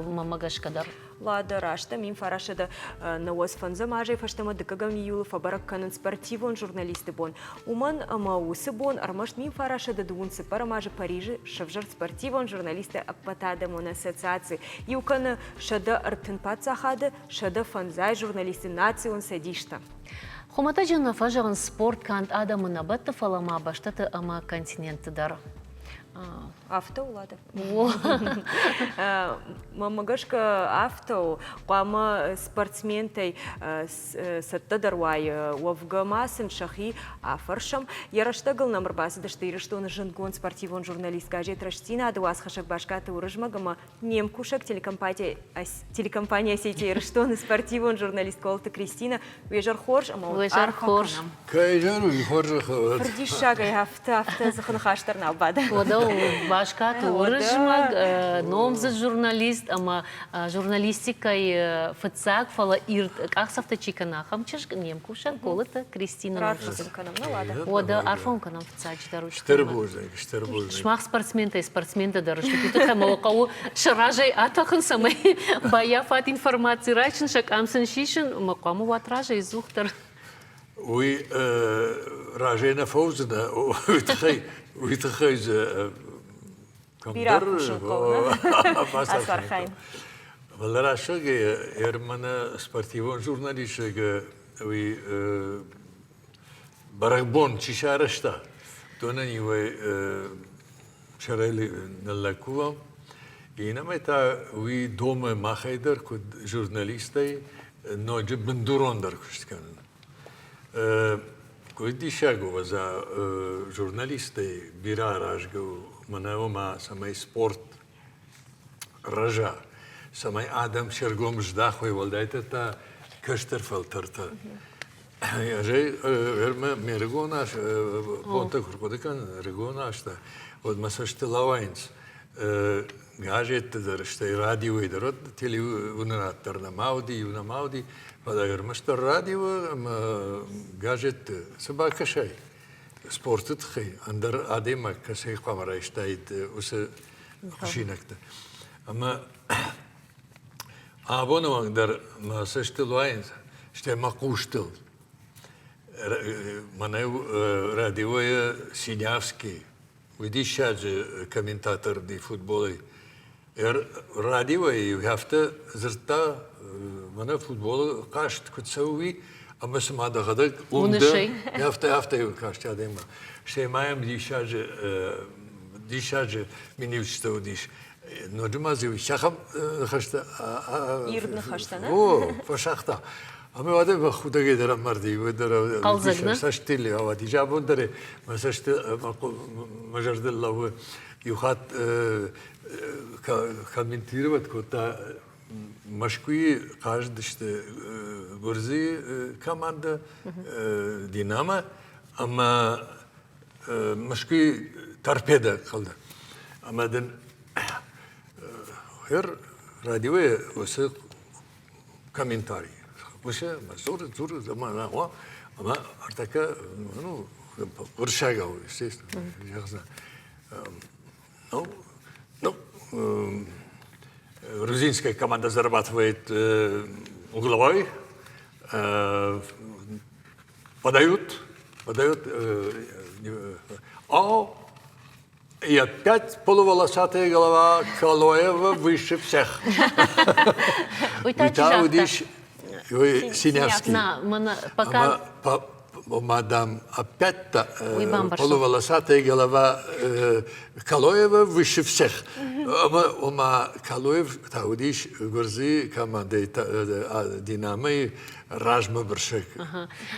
мӕнмӕ гӕсгӕ дӕр. Лада раст 1995 азӕй фӕстӕмӕ дыккӕгӕм июлы фӕбӕрӕг кӕнынц спортивон журналисты бон. Уымӕн ӕмӕ уыцы бон ӕрмӕст 1924 азы Парижы сӕвзӕрд спортивон журналистты ӕппӕтадӕмон ассоциаци. Иу кӕны 130 паддзахады, 105 журналисты национ цӕдистӕ. Хуымӕтӕджы нӕ фӕзӕгъынц спорт канд адӕмы нӕ бӕтты, фӕлӕ ма бӕстӕты ӕмӕ континентты дӕр. Афтӕ у, Лада. Мӕнмӕ гӕсгӕ афтӕ у. Хъуамӕ спортсментӕй цӕттӕдӕр уай, уӕвгӕ ма сын сӕхи афӕрсӕм. Йӕ рӕстӕгыл нӕм ӕрбацыдысты Ирыстоны зындгонд спортивон журналист газет «Рӕстдзинад-ы» уацхӕссӕг Баскаты Уырызмӕг ӕмӕ не мкусӕг телекомпания «Осетия Ирыстоны» спортивон журналист Колыты Кристинӕ. Уе зӕр хорз ӕмӕ Уе зӕр хорз. Кӕй зӕр уый хорзӕх Фырдиссагӕй афтӕ, афтӕ дзыхы ныхас дӕр нал бады. Уӕдӕ Баскаты Уырызмӕг, номдзыд журналист ӕмӕ журналистикӕйы фыццаг, фӕлӕ ирд къахдзӕфтӕ чи кӕны, ахӕм чызг не мкусӕг Колыты Кристинӕ. Рарфӕ кӕнӕм, нӕ уӕдӕ. Уӕдӕ арфӕ кӕнӕм фыццаджыдӕр. Стыр бузныг, стыр бузныг. Сымах спортсментӕй спортсментӕ дӕр стут, уый тыххӕй мӕ хъӕуы сӕ разӕй атӕхын, цӕмӕй баййафат информаци райсын, сӕ къам сын сисын, ӕмӕ хъуамӕ уат разӕй ӕдзухдӕр. Уый разӕй нӕ фӕуыдзынӕ, уый тыххӕй, уый тыххӕй дзы Бирӕ кусын хъӕуы, ацархайын. Фӕлӕ рӕстӕг Ерманы спортивон журналист уый бӕрӕгбон чи сарӕзта, уыдонӕн иуӕй сӕрӕй ныллӕг кувӕм, иннӕмӕй та уый домы махӕй дӕр, куыд журналистӕй, ноджы бындурондӕр куыст кӕнын. Куыд диссаг у, ӕвӕдза, журналисттӕй бирӕ аразгӕ у, мӕнӕ ома, цӕмӕй спорт рӕза, цӕмӕй адӕм се ргом здахой, уӕлдайдӕр та кӕстӕр фӕлтӕртӕ. Ӕз ӕй ӕрмӕ ме рыгон аз бонтӕ куы рхъуыды кӕнын, ӕрыгон азтӕ, уӕд мӕ цӕстыл ауайынц газетты дӕр, стӕй радиойы дӕр, уӕд телеуынынад дӕр нӕма уыди, иу нӕма уыди, фӕлӕ ӕрмӕстдӕр радио ӕмӕ газетты цы бакӕсай спорты тыххӕй, ӕндӕр адӕймаг кӕцӕй хъуамӕ райстаид уыцы хъусинӕгтӕ. Ӕмӕ абоны онг дӕр мӕ цӕстыл уайынц, стӕй мӕ хъустыл. Мӕнӕ радиойы Синявский, уый диссаджы комментатор уыди футболӕй. Радиойы афтӕ дзырдта, мӕнӕ футболы хъазт куыд цӕуы, уый, ӕмӕ цыма дӕхӕдӕг уым дӕ, афтӕ афтӕ касти адӕммӕ. Стӕй ма йӕм диссаджы диссаджы миниуджытӕ уыдис. Ноджы ма дзы сӕхӕм ныхӕстӕ Ирд ныхӕстӕ, нӕ? О, фӕсагъта. Ӕмӕ уӕдӕ мӕ худӕгӕй дӕр амарди, уӕддӕр Хъӕлдзӕг, нӕ? цӕстыл ауади. Абон дӕр мӕ цӕсты мӕ зӕрдыл лӕууы. Иу хатт комментировать кодта Мӕскуыйы хъазыдысты Гуырдзыйы командӕ Динамо ӕмӕ Мӕскуыйы торпеда хъӕлдӕг. Ӕмӕ дын хер радиойы уыцы комментарий. Уыцы дзуры, дзуры, ӕмӕ ӕмӕ ӕртӕккӕ ну, уырыссагау, естественно, Ну, грузинская команда зарабатывает угловой, подают, подают, а и опять полуволосатая голова Калоева выше всех. Уый та уыдис Синявский. Пока мадам опять-то полуволосатая голова Калоева выше всех. Ома Калоев та уыдис Гуырдзыйы командӕйы Динамойы размӕ бырсӕг.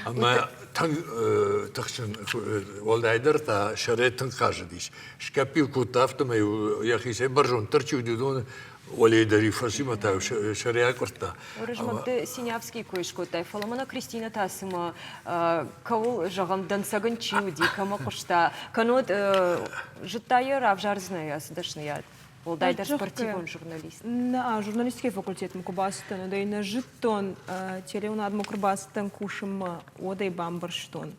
Ӕмӕ тынг тыхджын, уӕлдайдӕр та сӕрӕй тынг хъазыдис. Скӕппил кодта, афтӕмӕй йӕхицӕй бӕрзонддӕр чи уыди, уыдоны уӕлейы дӕр-иу фӕсимӕ та сӕрӕй акъуырдта. Уырызмӕг, ды Синявскийы кой скодтай, фӕлӕ мӕнӕ Кристинӕ та цыма кӕуыл, зӕгъӕм, дӕнцӕгӕн чи уыди, кӕмӕ хъуыста, кӕннод зыдта йӕ равзардзынӕ йӕ ацы дӕсныйад, уӕлдайдӕр спортивон журналист. Нӕ, журналистикӕйы факультетмӕ куы бацыдтӕн, уӕд ӕй нӕ зыдтон, телеуынадмӕ куы рбацыдтӕн кусынмӕ, уӕд ӕй бамбӕрстон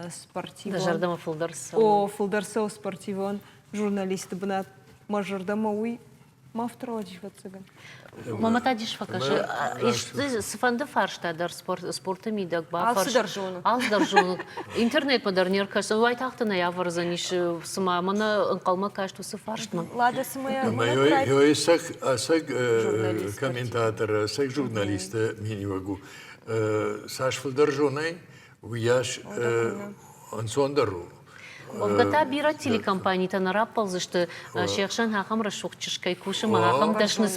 спортивон. Дӕ зӕрдӕмӕ фылдӕр цӕуы? О, фылдӕр цӕуы спортивон журналисты бынат. Мӕ зӕрдӕмӕ уый Ма второй ӕвӕццӕгӕн. Мамӕ та дис фӕкӕсы. Цыфӕнды фарста дӕр спорты мидӕг бафарс. Алцыдӕр зоны. Алцыдӕр зоны. Интернетмӕ дӕр не ркӕсы. Уайтагъд ын ӕй ӕвӕрдзӕнис, цыма мӕнӕ ӕнхъӕлмӕ каст уыцы фарстмӕ. Лада, цымӕ Ӕцӕг комментатор, ӕцӕг журналисты миниуӕг у. Цас фылдӕр зонай, уыйас ӕнцондӕр у. Уӕвгӕ та бирӕ телекомпанитӕ нӕ раппӕлдзысты, се хсӕн ахӕм рӕсугъд чызг кӕй кусы ӕмӕ ахӕм дӕсны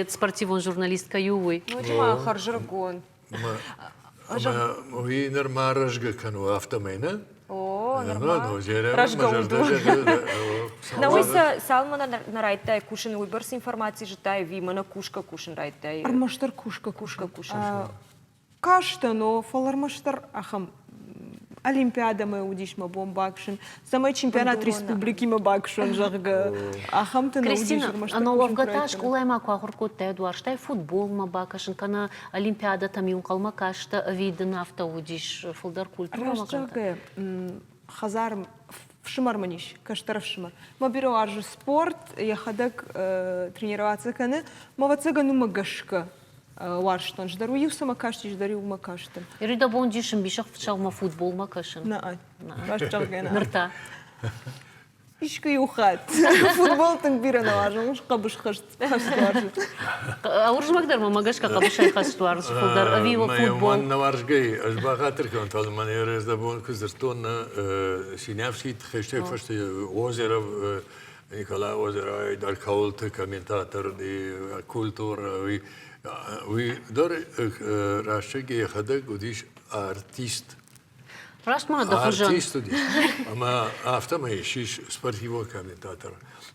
спортивон журналист кӕй у, уый. Ноджы ма хӕрзӕрыгон. Уый нырма рӕзгӕ кӕны, афтӕмӕй, нӕ? О, нырма рӕзгӕ уд у. На уый цалынмӕ нӕ райдыдтай кусын, уыйбӕрц информаци зыдтай ӕви мӕнӕ кусгӕ кусын райдыдтай? Ӕрмӕстдӕр кусгӕ кусгӕ кусын. Кастӕн, о, фӕлӕ ӕрмӕстдӕр ахӕм Олимпиадӕмӕ уыдис мӕ бон баксын, цӕмӕй чемпионат республикимӕ баксон, зӕгъгӕ, ахӕмты нӕ уыдис ӕрмӕстдӕр. Кристина, уӕвгӕ та скъолайы ма куы ахуыр кодтай, уӕд уарзтай футболмӕ бакӕсын кӕнӕ Олимпиадӕтӕм-иу ӕнхъӕлмӕ кастӕ ӕви дын афтӕ уыдис фылдӕр культурӕмӕ? Раст зӕгъгӕ, хӕдзар фсымӕр мын ис, кӕстӕр ӕфсымӕр. Мӕ бирӕ уарзы спорт, йӕхӕдӕг тренироваться кӕны. Мӕ ӕвӕццӕгӕн уымӕ гӕсгӕ уарзтон. Дӕр уый-иу цӕмӕ кастис, дӕр-иу уымӕ кастӕн. Ирида бон дис ӕмбисӕхсӕвмӕ футболмӕ кӕсын? Нӕ, раст зӕгъгӕ нӕ. Ныр та? Искуы иу хатт. Футбол тынг бирӕ нӕ уарзын, хъӕбысхӕст хӕст уарзын. Уырызмӕг дӕр мӕ гӕсгӕ хъӕбысӕй хӕст уарзы фылдӕр ӕви футбол? Мӕн нӕ уарзгӕй, ӕз бахатыр кӕнон, фӕлӕ мӕн ӕрӕздӕбон куы дзырдтон Синявский тыххӕй фӕсте Озеров Николай Озеров дӕр кӕуылты комментатор, культура, уый, уый дӕр рӕстӕг йӕхӕдӕг уыдис артист. Раст ма дӕ хуызӕн. Артист уыдис. Ӕмӕ афтӕмӕй сис спортивон комментатор.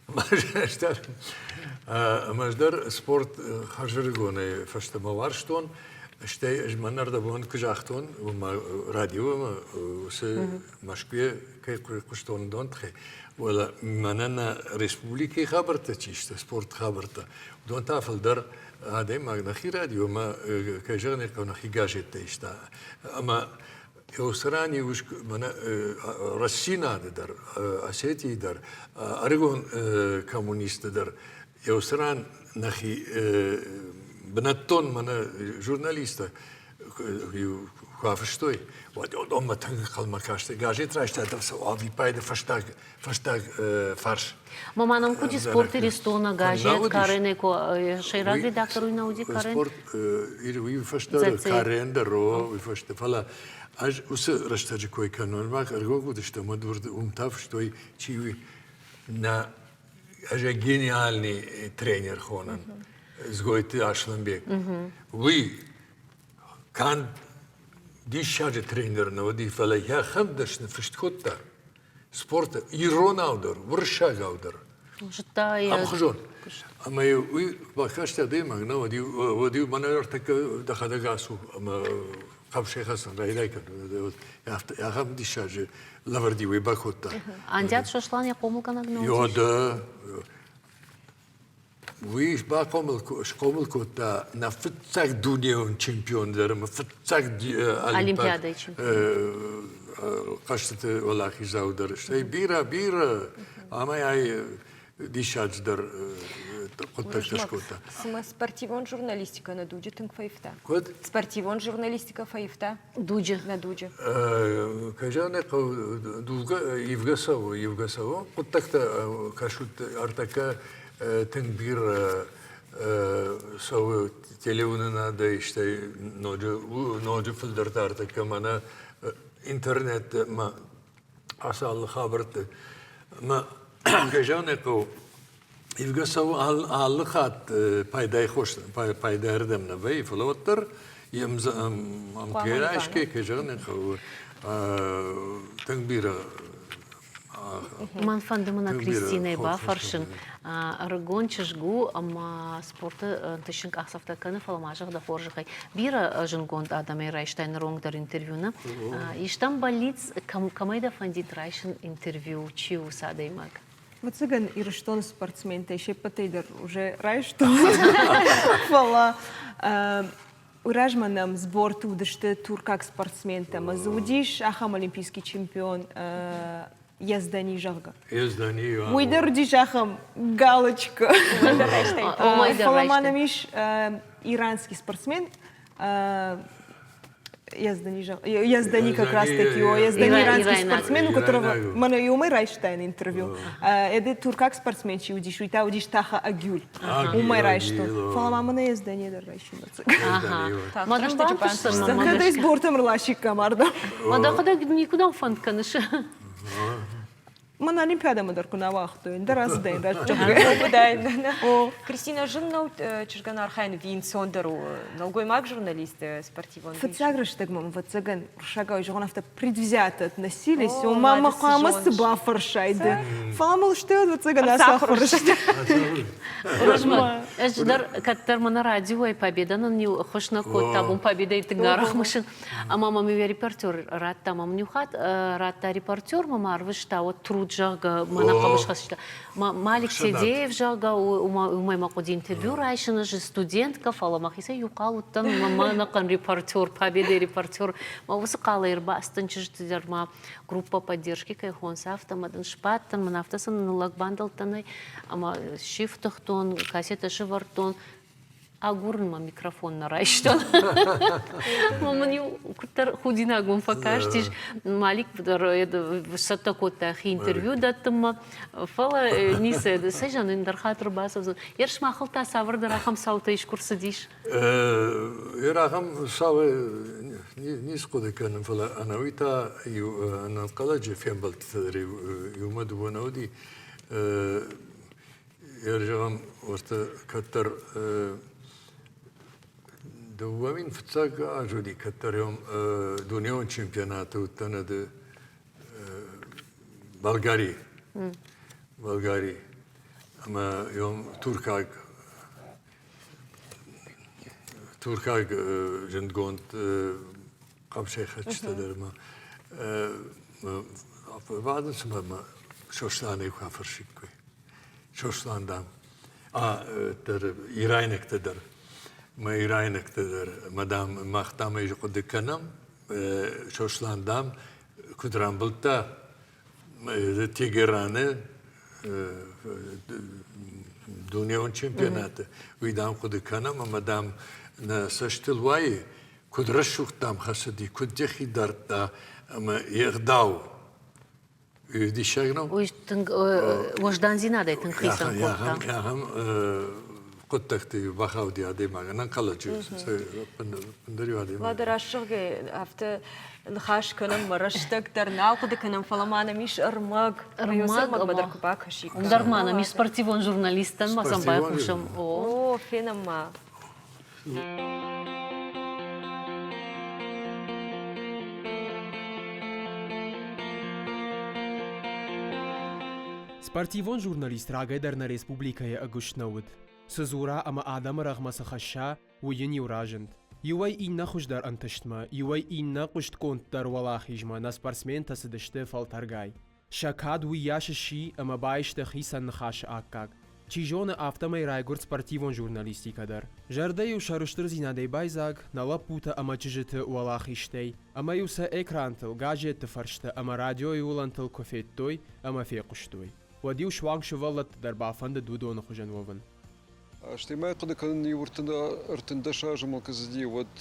Ӕмӕ ӕз дӕр спорт хӕрзӕрыгонӕй фӕстӕмӕ уарзтон. Стӕй ӕз мӕнӕрдӕбон куы загътон, уымӕ радиомӕ уыцы Мӕскуыйы кӕй хъуыстон, уыдон тыххӕй. Уӕлӕ мӕнӕ нӕ республикӕйы хабӕрттӕ чи сты, спорты хабӕрттӕ, уыдон та фылдӕр адӕймаг нӕхи радиомӕ, кӕй зӕгъын ӕй хъӕуы, нӕхи газеттӕ иста. Ӕмӕ уыцы ран иу мӕнӕ Рӕстдзинады дӕр, Осетийы дӕр, ӕрыгон коммунистты дӕр уыцы ран нӕхи бынӕттон мӕнӕ журналисттӕ куы афыстой, уӕд уыдонмӕ тынг ӕнхъӕлмӕ касти. Газет райста ӕвиппайды фӕстаг фӕстаг фарс. Мама нам куди спорт Иристона газет Карене сӕйраг редактор уый нӕ уыди Карен? Спорт уый фӕстӕ Карен дӕр уый фӕстӕ. Фӕлӕ ӕз уыцы рӕстӕджы кой кӕнон, мах ӕргом уыдыстӕм, уӕд уым та фыстой, чи нӕ. Ӕз ӕй гениальный тренер хонын, Дзгойты Аслӕнбег. Уый канд диссаджы тренер нӕ уыди, фӕлӕ йӕхӕм дӕсны фыст кодта спорты иронау дӕр, уырыссагау дӕр. Зыдта йӕ. Ӕмхуызон. Ӕмӕ уый бакасти адӕймаг, нӕ, уӕд-иу мӕнӕ ӕртӕккӕ дӕхӕдӕг ацу ӕмӕ хъӕбысӕй хӕцын райдай кӕн. Ахӕм диссаджы лӕвӕрд уый бакодта. Андиат Сослан йӕ хъомылгӕнӕг нӕ уыдис? Йо, Уый бахъомыл, схъомыл кодта нӕ фыццаг дунеон чемпион дӕр ӕмӕ фыццаг Олимпиадӕйы чемпион. Хъӕзтыты уӕлахиздзау дӕр. Стӕй бирӕ, бирӕ амӕй ай диссаджы дӕр хъуыддӕгтӕ скодта. Цымӕ спортивон журналистикӕ нӕ дуджы тынг фӕивта? Куыд? Спортивон журналистикӕ фӕивта? Дуджы. Нӕ дуджы. Кӕй зӕгъын ӕй хъӕуы, дугӕ ивгӕ цӕуы, ивгӕ цӕуы. Хъуыддӕгтӕ кӕсут ӕртӕккӕ тынг бирӕ цӕуы телеуынынадӕй, стӕй ноджы, ноджы фылдӕр та ӕртӕккӕ мӕнӕ интернет ӕмӕ ацы алы хабӕртты. Ӕмӕ кӕй зӕгъын ӕй хъӕуы, ивгӕ цӕуы алы хатт пайдайы хос пайдайырдӕм нӕ вӕййы, фӕлӕ уӕддӕр ӕмткӕй райсгӕ, кӕй зӕгъын ӕй хъӕуы, тынг бирӕ Мӕн фӕнды мӕнӕ Кристинӕйы бафӕрсын. Ӕрыгон чызг у ӕмӕ спорты ӕнтыстджын къахдзӕфтӕ кӕны, фӕлӕ ма зӕгъ дӕ хорзӕхӕй, бирӕ зындгонд адӕмӕй райстай ныронг дӕр интервью, нӕ? Истӕм бӕллиц, кӕмӕй дӕ фӕндид райсын интервью, чи у уыцы адӕймаг? Ӕвӕццӕгӕн, Ирыстоны спортсментӕй се ппӕтӕй дӕр уже райстон. Фӕлӕ уый размӕ нӕм сборты уыдысты туркаг спортсментӕ ӕмӕ дзы уыдис ахӕм олимпийский чемпион Ездани, зӕгъгӕ. Ездани, Уый дӕр уыдис ахӕм галочка. Фӕлӕ ма нӕм ис иранский спортсмен Ездани как раз таки, о, Ездани иранский спортсмен, у которого мӕнӕ иумӕ райстаин интервью. Это туркаг спортсмен чи уыдис, уый та уыдис Таха Агюль. Уымӕй райстон. Фӕлӕ ма мӕнӕ Ездани дӕр райсын Кӕд ӕй сбортӕм рласиккам ардӕм. Ма дӕхӕдӕг никуыдӕм фӕнд кӕныс? Мӕн Олимпиадӕмӕ дӕр куы нӕ уагътой, ӕндӕр ацыдаин раст Кристина, зын нӕу чызгӕн архайын ӕви ӕнцондӕр у нӕлгоймаг журналист спортивон Фыццаг рӕстӕг мӕм, ӕвӕццӕгӕн, уырыссагау зӕгъон, афтӕ предвзято относились, ома мӕ хъуамӕ цы бафӕрсай ды. Фӕлӕ мыл стӕй, ӕвӕццӕгӕн, ацахуыр сты. Ӕз дӕр кӕддӕр мӕнӕ радиойы Победа нын-иу ӕххуыс нӕ кодта, абон Победӕйы тынг арӕх мысын. Ӕмӕ мӕм иу репортер радта, мӕм иу хатт радта репортер, мӕм арвыста, уӕд труд, зӕгъгӕ, мӕнӕ хъӕбысхӕцджытӕ. Малик Седеев, зӕгъгӕ, уымӕй мӕ хъуыди интервью райсын, ӕз студенткӕ, фӕлӕ мӕхицӕй иу хъал уыдтӕн, мӕ ӕнӕхъӕн репортер, Победӕйы репортер. Мӕ уыцы хъалӕй ӕрбацыдтӕн чызджыты дӕр ма группа поддержки кӕй хонынц, афтӕ мӕ дын сбадтӕн, мӕн афтӕ сын ныллӕг бандӕлттӕ нӕй, ӕмӕ сифтыгътон, кассетӕ сывӕрдтон, агурынмӕ микрофон нӕ райстон. Мӕ мын иу куыддӕр худинаг уым фӕкастис. Малик дӕр сцӕттӕ кодта хи интервью дӕттынмӕ, фӕлӕ ницы, цӕй зӕгъын, ӕндӕр хатт ӕрбацӕудзӕн. Ерыс махыл та цавӕрдӕр ахӕм цаутӕ искуы рцыдис? Ер ахӕм цауы ницы хъуыды кӕнын, фӕлӕ ӕнӕуи та иу ӕнӕнхъӕлӕджы фембӕлдтытӕ дӕр иумӕ дыууӕ нӕ уыди. Ер зӕгъӕм, уӕртӕ кӕддӕр 2000 фыццаг аз уыди, кӕддӕр дунеон чемпионаты уыдтӕн ӕд Болгари. Болгари. Ӕмӕ туркаг туркаг зындгонд хъӕбысӕйхӕцджытӕ дӕр ма бадынц ӕмӕ ма Сосланӕй куы афӕрсиккой. Сослан, дам, дӕр ирайнӕгтӕ дӕр, мӕ ирайнӕгтӕ дӕр, мӕ дам, мах дам ӕй хъуыды кӕнӕм, Сослан, дам, куыд рамбылдта Тегераны дунеон чемпионаты, уый, дам, хъуыды кӕнӕм ӕмӕ, дам, нӕ цӕстыл уайы, куыд рӕсугъд, дам, хӕцыди, куыд йӕхи дардта ӕмӕ йе гъдау. Диссаг нӕу? Уый тынг уӕздандзинадӕй тынг хицӕн кодта. Ахӕм хъуыддӕгты бахауди адӕймаг, ӕнӕнхъӕлӕджы ӕндӕр иу адӕймаг. Уӕдӕ рӕсугъдӕй афтӕ ныхас кӕнӕм, мӕ рӕстӕг дӕр нал хъуыды кӕнӕм, фӕлӕ ма нӕм ис ӕрмӕг. Ӕрмӕг дӕр куы бакӕсиккам. Дӕр ма нӕм ис спортивон журналисттӕн ма сӕм байхъусӕм. О, фенӕм ма. Спортивон журналист рагӕй дӕр нӕ республикӕйы ӕгуыст нӕ уыд. Цы дзура ӕмӕ адӕмы рӕгъмӕ цы хӕсса, уый йын-иу разынд. Иуӕй иннӕ хуыздӕр ӕнтыстмӕ, иуӕй иннӕ хъуыстгонддӕр уӕлахизмӕ нӕ спортсментӕ цыдысты фӕлтӕргай. Сӕ кад уыйас сси ӕмӕ баисты хицӕн ныхасы аккаг. Чи зоны, афтӕмӕй райгуырд спортивон журналистикӕ дӕр. Зӕрдӕ-иу сӕрыстырдзинадӕй байдзаг нӕ лӕппутӕ ӕмӕ чызджыты уӕлахизтӕй, ӕмӕ-иу сӕ экрантыл, газетты фӕрстӕ ӕмӕ радиойы уылӕнтыл куы федтой ӕмӕ фехъуыстой, уӕд-иу суанг сывӕллӕтты дӕр бафӕндыд уыдоны хуызӕн уӕвын. Стӕй ма хъуыды кӕнын, иу 13 азы мыл куы цыди, уӕд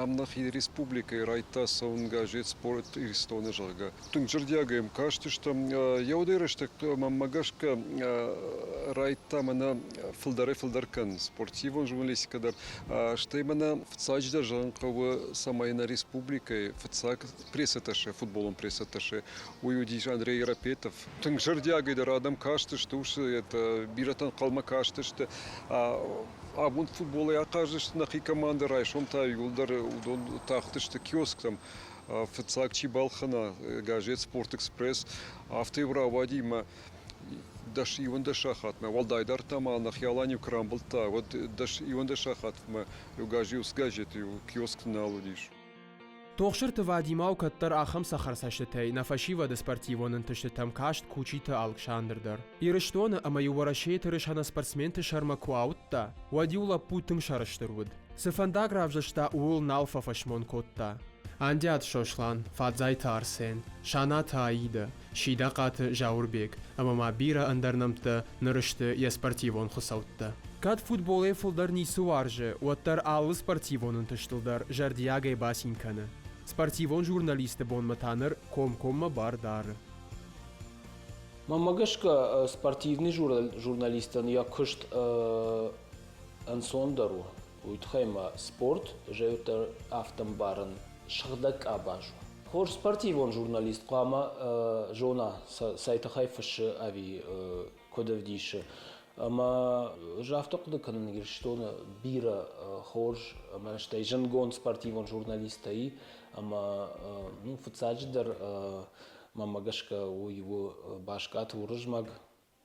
ам нӕхи республикӕйы райдыдта цӕуын газет «Спорт Ирыстоны», зӕгъгӕ. Тынг зӕрдиагӕй йӕм кастыстӕм. Йӕ уӕдӕй рӕстӕг мӕнмӕ гӕсгӕ райдыдта мӕнӕ фылдӕрӕй-фылдӕр кӕнын спортивон журналистикӕ дӕр. Стӕй мӕнӕ фыццаджыдӕр зӕгъын хъӕуы, цӕмӕй нӕ республикӕйы фыццаг пресс-атташе, футболон пресс-атташе, уый уыдис Андрей Ерапетов. Тынг зӕрдиагӕй дӕр адӕм кастысты, уыцы это, бирӕтӕ ӕнхъӕлмӕ кастысты. Абон футболӕй ахъаздзысты нӕхи командӕ, райсом та иууылдӕр уыдон тахтысты киосктӕм. Фыццаг чи балхӕна газет «Спорт-Экспресс», афтӕ-иу рауади мӕ 10-11 сахатмӕ, уӕлдайдӕр та ма нӕхи Алан-иу куы рамбылдта, уӕд 10-11 сахатмӕ иу газет киоск нал уыдис. Тохсырты Вадимау кӕддӕр ахӕм цӕхӕрцӕстытӕй нӕ фӕсивӕды спортивон ӕнтыстытӕм каст Кучиты Алыксандр дӕр. Ирыстоны ӕмӕ-иу Уӕрӕсейы тырыса нӕ спортсменты сӕрмӕ куы ауыдта, уӕд-иу лӕппу тынг сӕрыстыр уыд. Цы фӕндаг равзӕрста, ууыл нал фӕфӕсмон кодта. Андиаты Сослан, Фадзайты Арсен, Санаты Аидӕ, Сидахъаты Зауырбег ӕмӕ ма бирӕ ӕндӕр нӕмттӕ ныр сты йӕ спортивон хуыцӕуттӕ. Кӕд футболӕй фылдӕр ницы уарзы, уӕддӕр алы спортивон ӕнтыстыл дӕр зӕрдиагӕй бацин кӕны. Спортивон журналисты бонмӕ та ныр комкоммӕ бар дары. Мӕнмӕ гӕсгӕ, спортивный журналистӕн йӕ куыст ӕнцондӕр у. Уый тыххӕй ма спорт зӕйуыддӕр афтӕ ӕмбарын сыгъдӕг къабаз у. Хорз спортивон журналист хъуамӕ зона, цӕй тыххӕй фыссы ӕви куыд ӕвдисы. Ӕмӕ ӕз афтӕ хъуыды кӕнын, Ирыстоны бирӕ хорз ӕмӕ стӕй зындгонд спортивон журналисттӕ и, ӕмӕ ну, фыццаджыдӕр мӕнмӕ гӕсгӕ уый у Баскаты Уырызмӕг.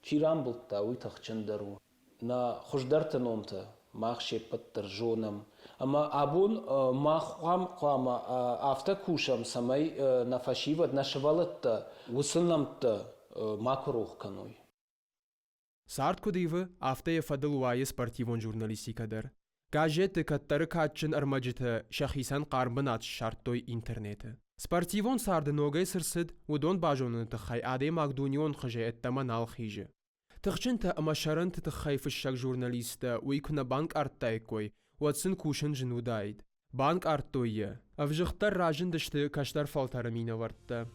Чи рамбылдта, уый тыхджындӕр у. Нӕ хуыздӕрты номтӕ мах се ппӕт дӕр зонӕм. Ӕмӕ абон мах хъуамӕ афтӕ кусӕм, цӕмӕй нӕ фӕсивӕд, нӕ сывӕллӕттӕ уыцы нӕмттӕ макуы рох кӕной. Цард куыд ивы, афтӕ йӕ фӕдыл уайы спортивон журналистикӕ дӕр. Газетты кӕддӕры кадджын ӕрмӕджытӕ сӕхицӕн хъарм бынат ссардтой интернеты. Спортивон царды ногӕй цы рцыд, уыдон базоныны тыххӕй адӕймаг дунеон хызӕй ӕддӕмӕ нал хизы. Тыхджынтӕ ӕмӕ сӕрӕнты тыххӕй фыссӕг журналисттӕ уый куы нӕ банкъардтаиккой, уӕд сын кусын зын уыдаид. Банкъардтой йӕ. Ӕвзыгъддӕр разындысты кӕстӕр фӕлтӕры минӕвӕрттӕ.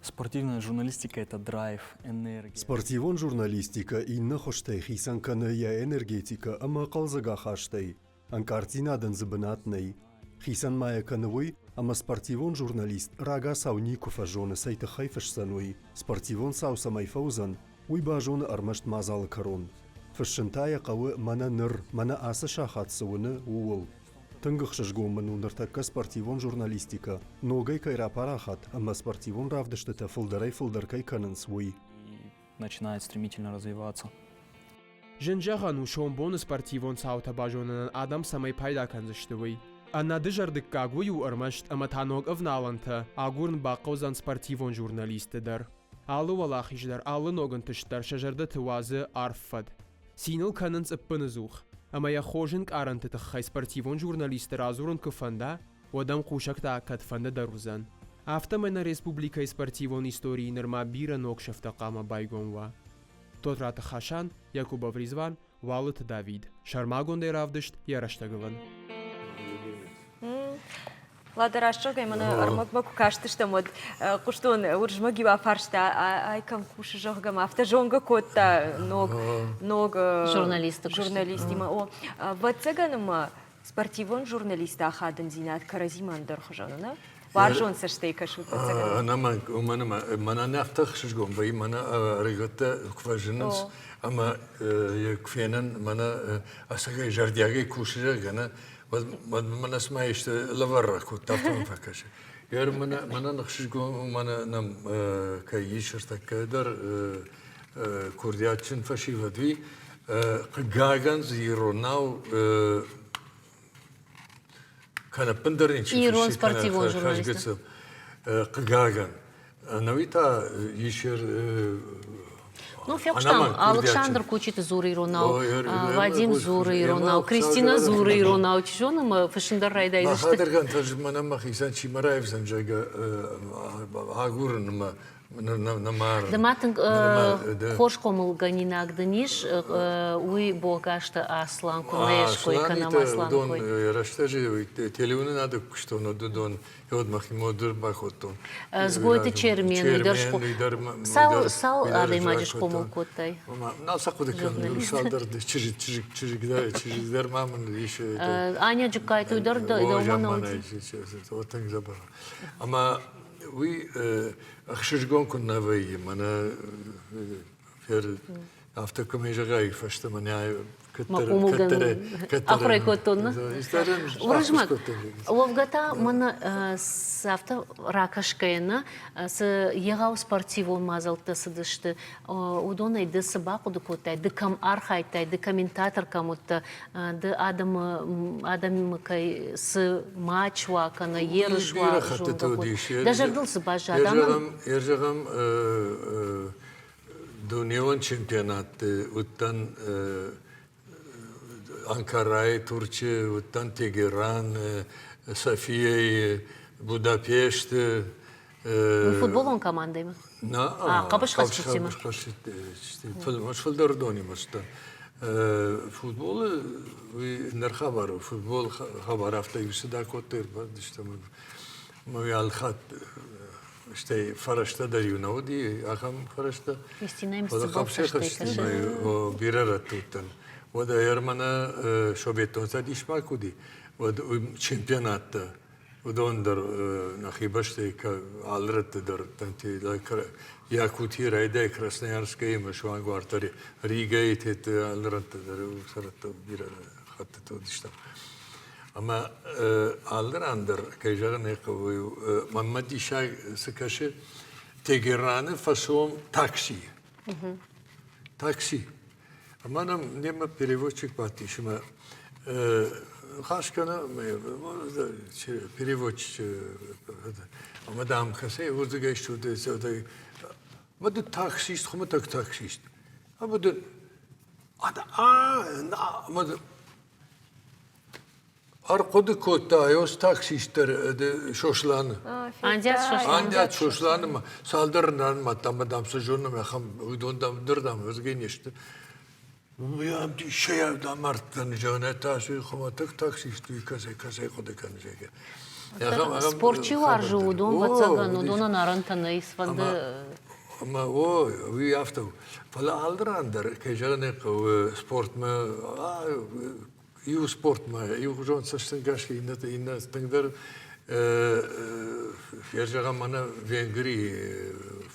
Спортивная журналистика – это драйв, энергия. Спортивон журналистикӕ иннӕ хуызтӕй хицӕн кӕны йӕ энергетикӕ ӕмӕ хъӕлдзӕг ахастӕй. Ӕнкъарддзинадӕн дзы бынат нӕй. Хицӕн ма йӕ кӕны уый, ӕмӕ спортивон журналист рагацау никуы фӕзоны, цӕй тыххӕй фысдзӕн, уый. Спортивон цау цӕмӕй фӕуыдзӕн, уый базоны ӕрмӕст мадзалы кӕрон. Фыссын та йӕ хъӕуы мӕнӕ ныр, мӕнӕ ацы сахат цы уыны, ууыл. Тынг ӕхсызгон мын у ныртӕккӕ спортивон журналистикӕ ногӕй кӕй рапарахат ӕмӕ спортивон равдыстытӕ фылдӕрӕй-фылдӕр кӕй кӕнынц, уый. Начинает стремительно развиваться. Зын зӕгъӕн у, сомбоны спортивон цаутӕ базонынӕн адӕм цӕмӕй пайда кӕндзысты, уый. Ӕнӕдызӕрдыггаг уый у ӕрмӕст, ӕмӕ та ног ӕвналӕнтӕ агурын бахъӕудзӕн спортивон журналистты дӕр. Алы уӕлахиз дӕр, алы ног ӕнтыст дӕр сӕ зӕрдӕты уадзы арф фӕд. Цин ыл кӕнынц ӕппыныдзух. Ӕмӕ йӕ хорз ӕнкъарӕнты тыххӕй спортивон журналисты радзурын куы фӕнда, уӕд ӕм хъусӕг та кӕдфӕнды дӕр уыдзӕн. Афтӕмӕй нӕ республикӕйы спортивон историйы нырма бирӕ ног сӕфтӕ хъуамӕ байгом уа. Тотраты Хасан, Якубов Резван, Уалыты Давид. Сӕрмагондӕй равдыст йӕ рӕстӕгылӕн. Лада рӕстӕгӕй мӕнӕ ӕрмӕгмӕ куы кастыстӕм, уӕд хъуыстон Уырызмӕг-иу афарста, ай кӕм кусы, зӕгъгӕ, афтӕ зонгӕ кодта ног ног журналисты журналистимӕ. О, ӕвӕццӕгӕн ӕмӕ спортивон журналисты ахадындзинад кӕрӕдзимӕ ӕндӕрхуызӕн у, нӕ? Уарзон цӕстӕй кӕсут, ӕвӕццӕгӕн. Ӕнӕмӕнг, уымӕн ӕмӕ мӕнӕн афтӕ ӕхсызгон вӕййы, мӕнӕ ӕрыгӕттӕ куы фӕзынынц ӕмӕ йӕ куы фенын, мӕнӕ ӕцӕгӕй зӕрдиагӕй кусы, зӕгъгӕ, нӕ, уӕд мӕнӕ цыма исты лӕвар ракодта, афтӕ мӕм фӕкӕсы. Ер мӕнӕн ӕхсызгон у, мӕнӕ нӕм кӕй ис ӕртӕккӕ дӕр курдиатджын фӕсивӕд, уый. Хъыгагӕн дзы иронау кӕнӕ ӕппындӕр ничи Ирон спортивон журналисттӕ. Хъыгагӕн. Ӕнӕуи та ис Ну, фехъуыстам, Алыксандр Кучиты дзуры иронау, Вадим дзуры иронау, Кристина дзуры иронау. Чи зоны, мӕ фыссын дӕр райдайдзысты. Мӕхӕдӕг та мӕнӕ мӕхицӕн чи мӕ раивдзӕн, зӕгъгӕ, агурын ӕмӕ Ды ма тынг хорз хъомылгӕнинаг дын ис, уый Богазты Аслан куы нӕ ской кӕнӕм Асланы кой. Рӕстӕджы телеуынынады куыстон, уыдон уӕд мӕхимӕ дӕр бакодтон. Дзгойты Чермен дӕр цал цал адӕймаджы схъомыл кодтай? Нал сӕ хъуыды кӕнын, цалдӕр чызг чызг чызг чызг дӕр ма мын ис. Аня Джыккайты дӕр дӕумӕ нӕ уыди? Тынг дзӕбӕх. Ӕмӕ уый ӕхсызгон куыннӕ вӕййы, мӕнӕ афтӕ куы зӕгъай, фӕстӕмӕ нӕ Ахуырӕй кодтон, нӕ? Уырызмӕг, уӕвгӕ та мӕн афтӕ ракӕсгӕйӕ нӕ, цы егъау спортивон мадзӕлттӕ цыдысты, уыдонӕй ды цы бахъуыды кодтай, ды кӕм архайдтай, ды комментатор кӕм уыдтӕ, ды адӕмы адӕмы кӕй цы матч уа кӕнӕ ерыс уа, дӕ зӕрдыл цы баззад? Зӕгъӕм, дунеон чемпионатты уыдтӕн Анкарайы, Турчы, уыдтӕн Тегераны, Софияйы, Будапешты. Футболон командӕимӕ? Нӕ, хъӕбысхӕцджытимӕ. Фылдӕр донимӕ сты. Футболы уый ныр хабар у. Футбол хабар афтӕ иу цыд акодтой, ӕрбадыстӕм. Мӕ алхатт стӕй фӕрӕзтӕ дӕр-иу нӕ уыди, ахӕм фӕрӕзтӕ. Фӕлӕ хъӕбысӕйхӕцджытимӕ бирӕ рӕтты уыдтӕн. Уӕд ӕрмӕнӕ Советон Цӕдисмӕ куы уыди, уӕд чемпионаттӕ уыдон дӕр нӕхи бӕстӕйы алы рӕтты дӕр Якутийы райдай Красноярскӕй ӕмӕ суанг уартӕ Ригӕйы тетты алы рӕтты дӕр уыцы рӕтты бирӕ хӕттыты уыдыстӕм. Ӕмӕ алы ран дӕр, кӕй зӕгъын ӕй хъӕуы, мӕнмӕ диссаг цы кӕсы, Тегераны фӕсом такси. Такси. Ӕмӕ нӕм немӕ переводчик бадтис ӕмӕ ныхас кӕны переводчик ӕмӕ дам кӕцӕй уырдыгӕй стут ӕмӕ ды таксист хуымӕтӕг таксист ӕмӕ ды ӕмӕ Ӕрхъуыды кодта ӕз таксист дӕр Сосланы. Андиат Сослан. Андиат Сосланы цалдӕр ранмӕ ӕмӕ дам цы зонӕм, ахӕм уыдон дам дӕр дам ӕзгӕ не сты. Уый диссӕй дам ардтӕн зӕгъын, та хуымӕтӕг таксист уый кӕцӕй кӕцӕй хъуыды кӕны, зӕгъгӕ. Спорт чи уарзы, уыдон, ӕвӕццӕгӕн, уыдонӕн арӕнтӕ нӕй, цыфӕнды. Ӕмӕ о, уый афтӕ у. Фӕлӕ алы ран дӕр, кӕй зӕгъын ӕй хъӕуы, спортмӕ иу спортмӕ иухуызон цӕстӕнгас иннӕты иннӕ тынгдӕр фезӕгъӕм мӕнӕ Венгрийы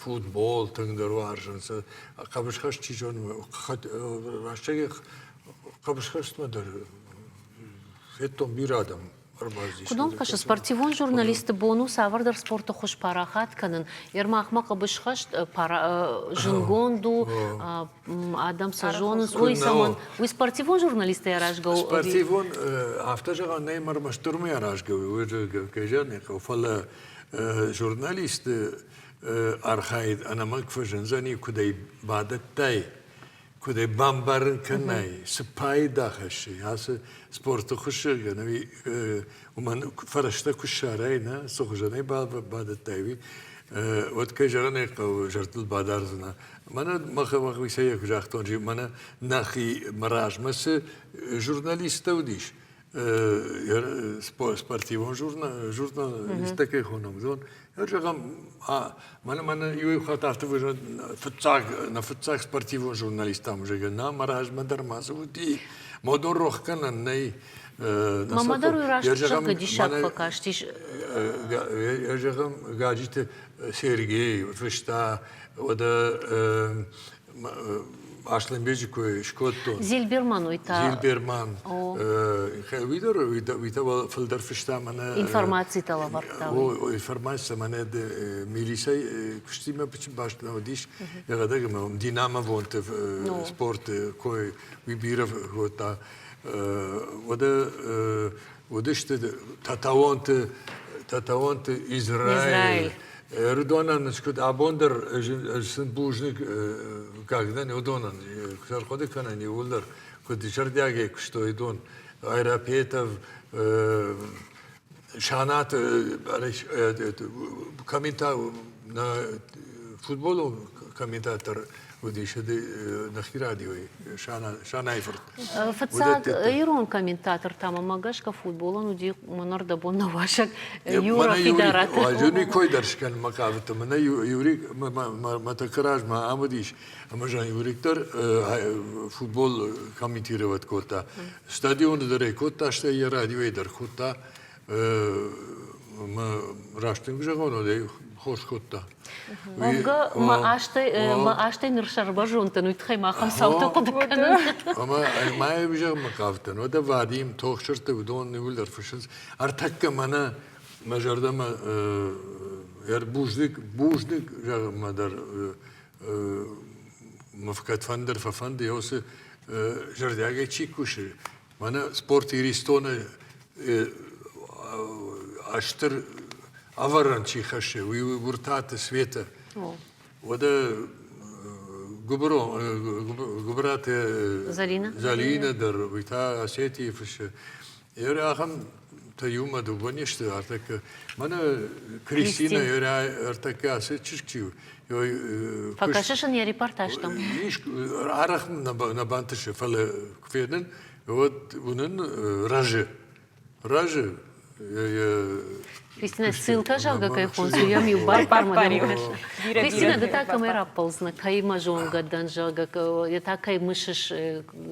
футбол тынгдӕр уарзынц хъӕбысхӕст чи зоны рӕстӕги хъӕбысхӕстмӕ дӕр федтон бирӕ адӕм Куыд кӕсы, спортивон журналисты бон у цавӕрдӕр спорты хуыз парахат кӕнын? Ермахмӕ хъӕбысхӕст зындгонд у, адӕм сӕ зонынц. Уый цӕмӕн? Уый спортивон журналисттӕй аразгӕ у? Спортивон, афтӕ зӕгъӕн нӕй, ӕрмӕстдӕр уымӕй аразгӕ у, уый кӕй зӕгъын хъӕуы, фӕлӕ журналисты архайд ӕнӕмӕнг фӕзындзӕни, куыд ӕй бадӕттай, куыд ӕй бамбарын кӕнай, цы пайда хӕссы ацы спорты хуыссӕгӕн, ӕви уымӕн фӕрӕзтӕ куы ссарай, нӕ, цы хуызӕнӕй бадӕттай, уый, уӕд, кӕй зӕгъын ӕй хъӕуы, зӕрдыл бадардзынӕ. Мӕнӕ мӕхицӕй куы загътон, мӕнӕ нӕхи мӕ размӕ цы журналисттӕ уыдис, Спортивон журналисттӕ кӕй хонӕм, уыдон. Зӕгъӕм, мӕнӕ мӕнӕ иу хатт афтӕ фыццаг, нӕ фыццаг спортивон журналисттӕм, зӕгъгӕ, нӕ мӕ размӕ дӕр ма цы уыди, модон рох кӕнӕн нӕй. Мамӕ дӕр уый раст зӕгъгӕ диссаг фӕкастис. Зӕгъӕм, Гаджиты Сергей фыста, уӕдӕ Аслӕнбеджы кой скодтон. Зильберман уый та. Зильберман. Уый дӕр уый та фылдӕр фыста мӕнӕ. Информацитӕ лӕвӕрдта. О, информаци мӕнӕ милицӕй куыстимӕ баст нӕ уыдис. Йӕхӕдӕг ӕмӕ динамовонты спорты кой уый бирӕ кодта. Уӕдӕ уыдысты Татаонты, Татаонты Израиль. Ӕрыдонӕн куыд абон дӕр ӕз сын бузныг кӕдӕн уыдонӕн куы ӕрхъуыды кӕнын иууылдӕр куыд зӕрдиагӕй куыстой уыдон Айрапетов, Шанаты комментар футболон комментатор уыдис нӕхи радиойы Шанайы фырт. Фыццаг ирон комментатор та мӕмӕ гӕсгӕ футболӕн уыди мӕнӕрдӕбон нӕуасӕг Юра Фидараты. Юрий кой дӕр скӕнынмӕ хъавыдтӕн. Мӕнӕ Юрий мӕ тӕккӕ размӕ ам уыдис, ӕмӕ зӕгъын, Юрик дӕр футбол комментировать кодта. Стадионы дӕр ӕй кодта, стӕй йӕ радиойы дӕр кодта. Мӕ раст дын куы зӕгъон, уӕд ӕй хорз кодта. Уӕвгӕ мӕ азтӕй мӕ азтӕй ныр сӕрбӕрзонд дӕн, уый тыххӕй ма ахӕм цаутӕ хъуыды кӕнын. Ӕмӕ ма зӕгъынмӕ хъавдтӕн, уӕдӕ Вадим, Тохсырты уыдон иууылдӕр фыссынц. Ӕртӕккӕ мӕнӕ мӕ зӕрдӕмӕ ӕрбузныг, бузныг зӕгъынмӕ дӕр мӕ кӕдфӕндыр фӕфӕнды, уыцы зӕрдиагӕй чи кусы, Мӕнӕ спорт Иристоны стыр ӕвӕрӕн чи хӕссы, уый у Гуртаты Светӕ. Уӕдӕ Гуыбыраты Залинӕ дӕр, уый та Осетийы фыссы. Ахӕм та иумӕ дыууӕ не сты ӕртӕккӕ. Мӕнӕ Кристинӕ ӕртӕккӕ ацы чызг чи у, Фӕкӕсыс ын йӕ репортажтӕм? Ис, арӕх нӕ бантысы, фӕлӕ куы фенын, уӕд уынын разы. Разы. Кристина, ссылка, зӕгъгӕ, кӕй хоныс, уый йӕм иу баппар Кристина, ды та кӕмӕй раппӕлдзынӕ, кӕимӕ зонгӕ дӕн, зӕгъгӕ, йе та кӕй мысыс,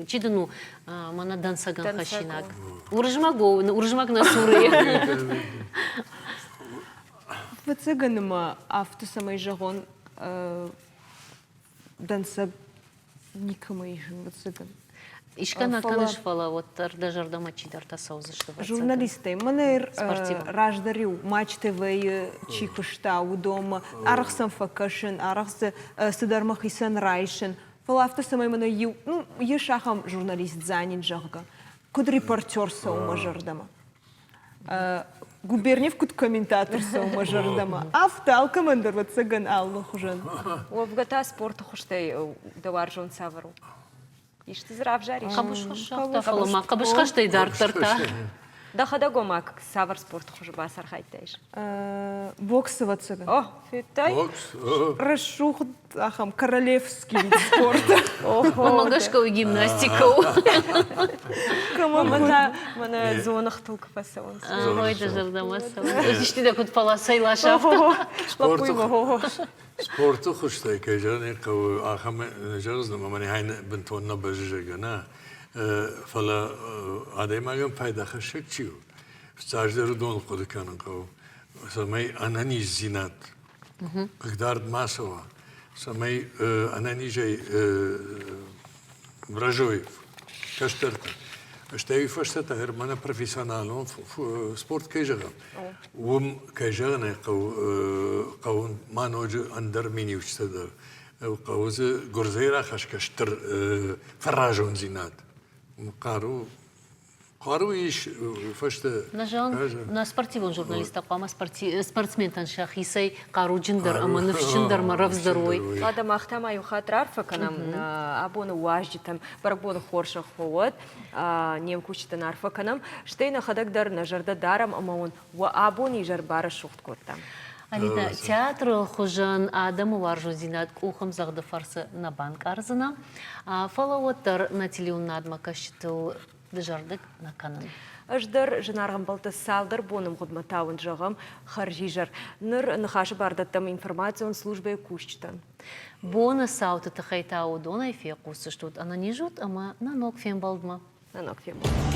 чи дын у мӕнӕ дӕнцӕгӕн хӕссинаг? Уырызмӕг у, Уырызмӕг нӕ суры. Ӕвӕццӕгӕн ӕмӕ афтӕ цӕмӕй зӕгъон, дӕнцӕг никӕмӕ ис, ӕвӕццӕгӕн. Искӕ нӕ кӕныс, фӕлӕ уӕддӕр дӕ зӕрдӕмӕ чидӕртӕ цӕудзысты. Журналисттӕй. Мӕнӕ раздӕр-иу Матч ТВ-йы чи куыста, уыдонмӕ арӕх сӕм фӕкӕсын, арӕх дзы цыдӕр мӕхицӕн райсын. Фӕлӕ афтӕ цӕмӕй мӕнӕ иу, ну, ис ахӕм журналист Дзанин, зӕгъгӕ, куыд репортер цӕуы мӕ зӕрдӕмӕ. Губерниев куыд комментатор цӕуы мӕ зӕрдӕмӕ, афтӕ алкӕмӕн дӕр ӕвӕццӕгӕн алыхуызӕн. Уӕвгӕ та спорты хуызтӕй дӕ уарзон цавӕр у? Исты дзы равзарис? Хъӕбысхӕст, фӕлӕ ма хъӕбысхӕстӕй дарддӕр та. Дӕхӕдӕг ома цавӕр спорты хуызы бацархайдтаис? Бокс, ӕвӕццӕгӕн. О, федтай? Бокс. Рӕсугъд ахӕм королевский вид спорта. Мӕнмӕ гӕсгӕ уый гимнастикӕ у. Мӕнмӕ та мӕнӕ дзоныгътыл куы фӕцӕуынц. Ой, дӕ зӕрдӕмӕ цӕуы. Исти дӕ куыд паласӕй ласа, афтӕ. Спорты хуызтӕй, кӕй зӕгъын ӕй хъӕуы, ахӕм зӕгъдзынӕн, ӕмӕ мӕнӕ бынтон нӕ бӕззы, нӕ. Фӕлӕ адӕймагӕн пайдахӕссӕг чи у, фыццаджыдӕр уыдон хъуыды кӕнын хъӕуы, цӕмӕй ӕнӕниздзинад хъыгдард ма цӕуа, цӕмӕй ӕнӕнизӕй рӕзой кӕстӕртӕ. Стӕй уый фӕстӕ та мӕнӕ профессионалон спорт кӕй зӕгъӕм, уым, кӕй зӕгъын ӕй хъӕуы, хъӕуы ма ноджы ӕндӕр миниуджытӕ дӕр. Хъӕуы дзы гуырдзӕй рахӕсгӕ стыр фӕразондзинад, хъару Хъару ис фӕстӕ. Нӕ зӕгъын, нӕ спортивон журналисттӕ хъуамӕ спортсментӕн сӕхицӕй хъаруджындӕр ӕмӕ ныфсджындӕр ӕмӕ рӕвдздӕр уой. Уӕдӕ мах та ма иу хатт раарфӕ кӕнӕм абоны уазджытӕн бӕрӕгбоны хорзӕх уӕд. Не мкусджытӕн арфӕ кӕнӕм, стӕй нӕхӕдӕг дӕр нӕ зӕрдӕ дарӕм ӕмӕ уын уӕ абон изӕр барӕсугъд кодтам. Алинӕ, театры хуызӕн адӕмы уарзондзинад къухӕмдзӕгъды фӕрцы нӕ банкъардзынӕ, фӕлӕ уӕддӕр нӕ телеуынынадмӕ кӕсджытыл. дызӕрдыг нӕ кӕнын. Ӕз дӕр, зынаргъ ӕмбӕлттӕ, цалдӕр боны мгъуыдмӕ та уын зӕгъӕм хӕрзизӕр. Ныр ныхасы бар дӕттӕм информацион службӕйы кусджытӕн. Боны цауты тыххӕй та уыдонӕй фехъусдзыстут ӕнӕниз ут ӕмӕ нӕ ног фембӕлдмӕ. Нӕ ног фембӕлдмӕ.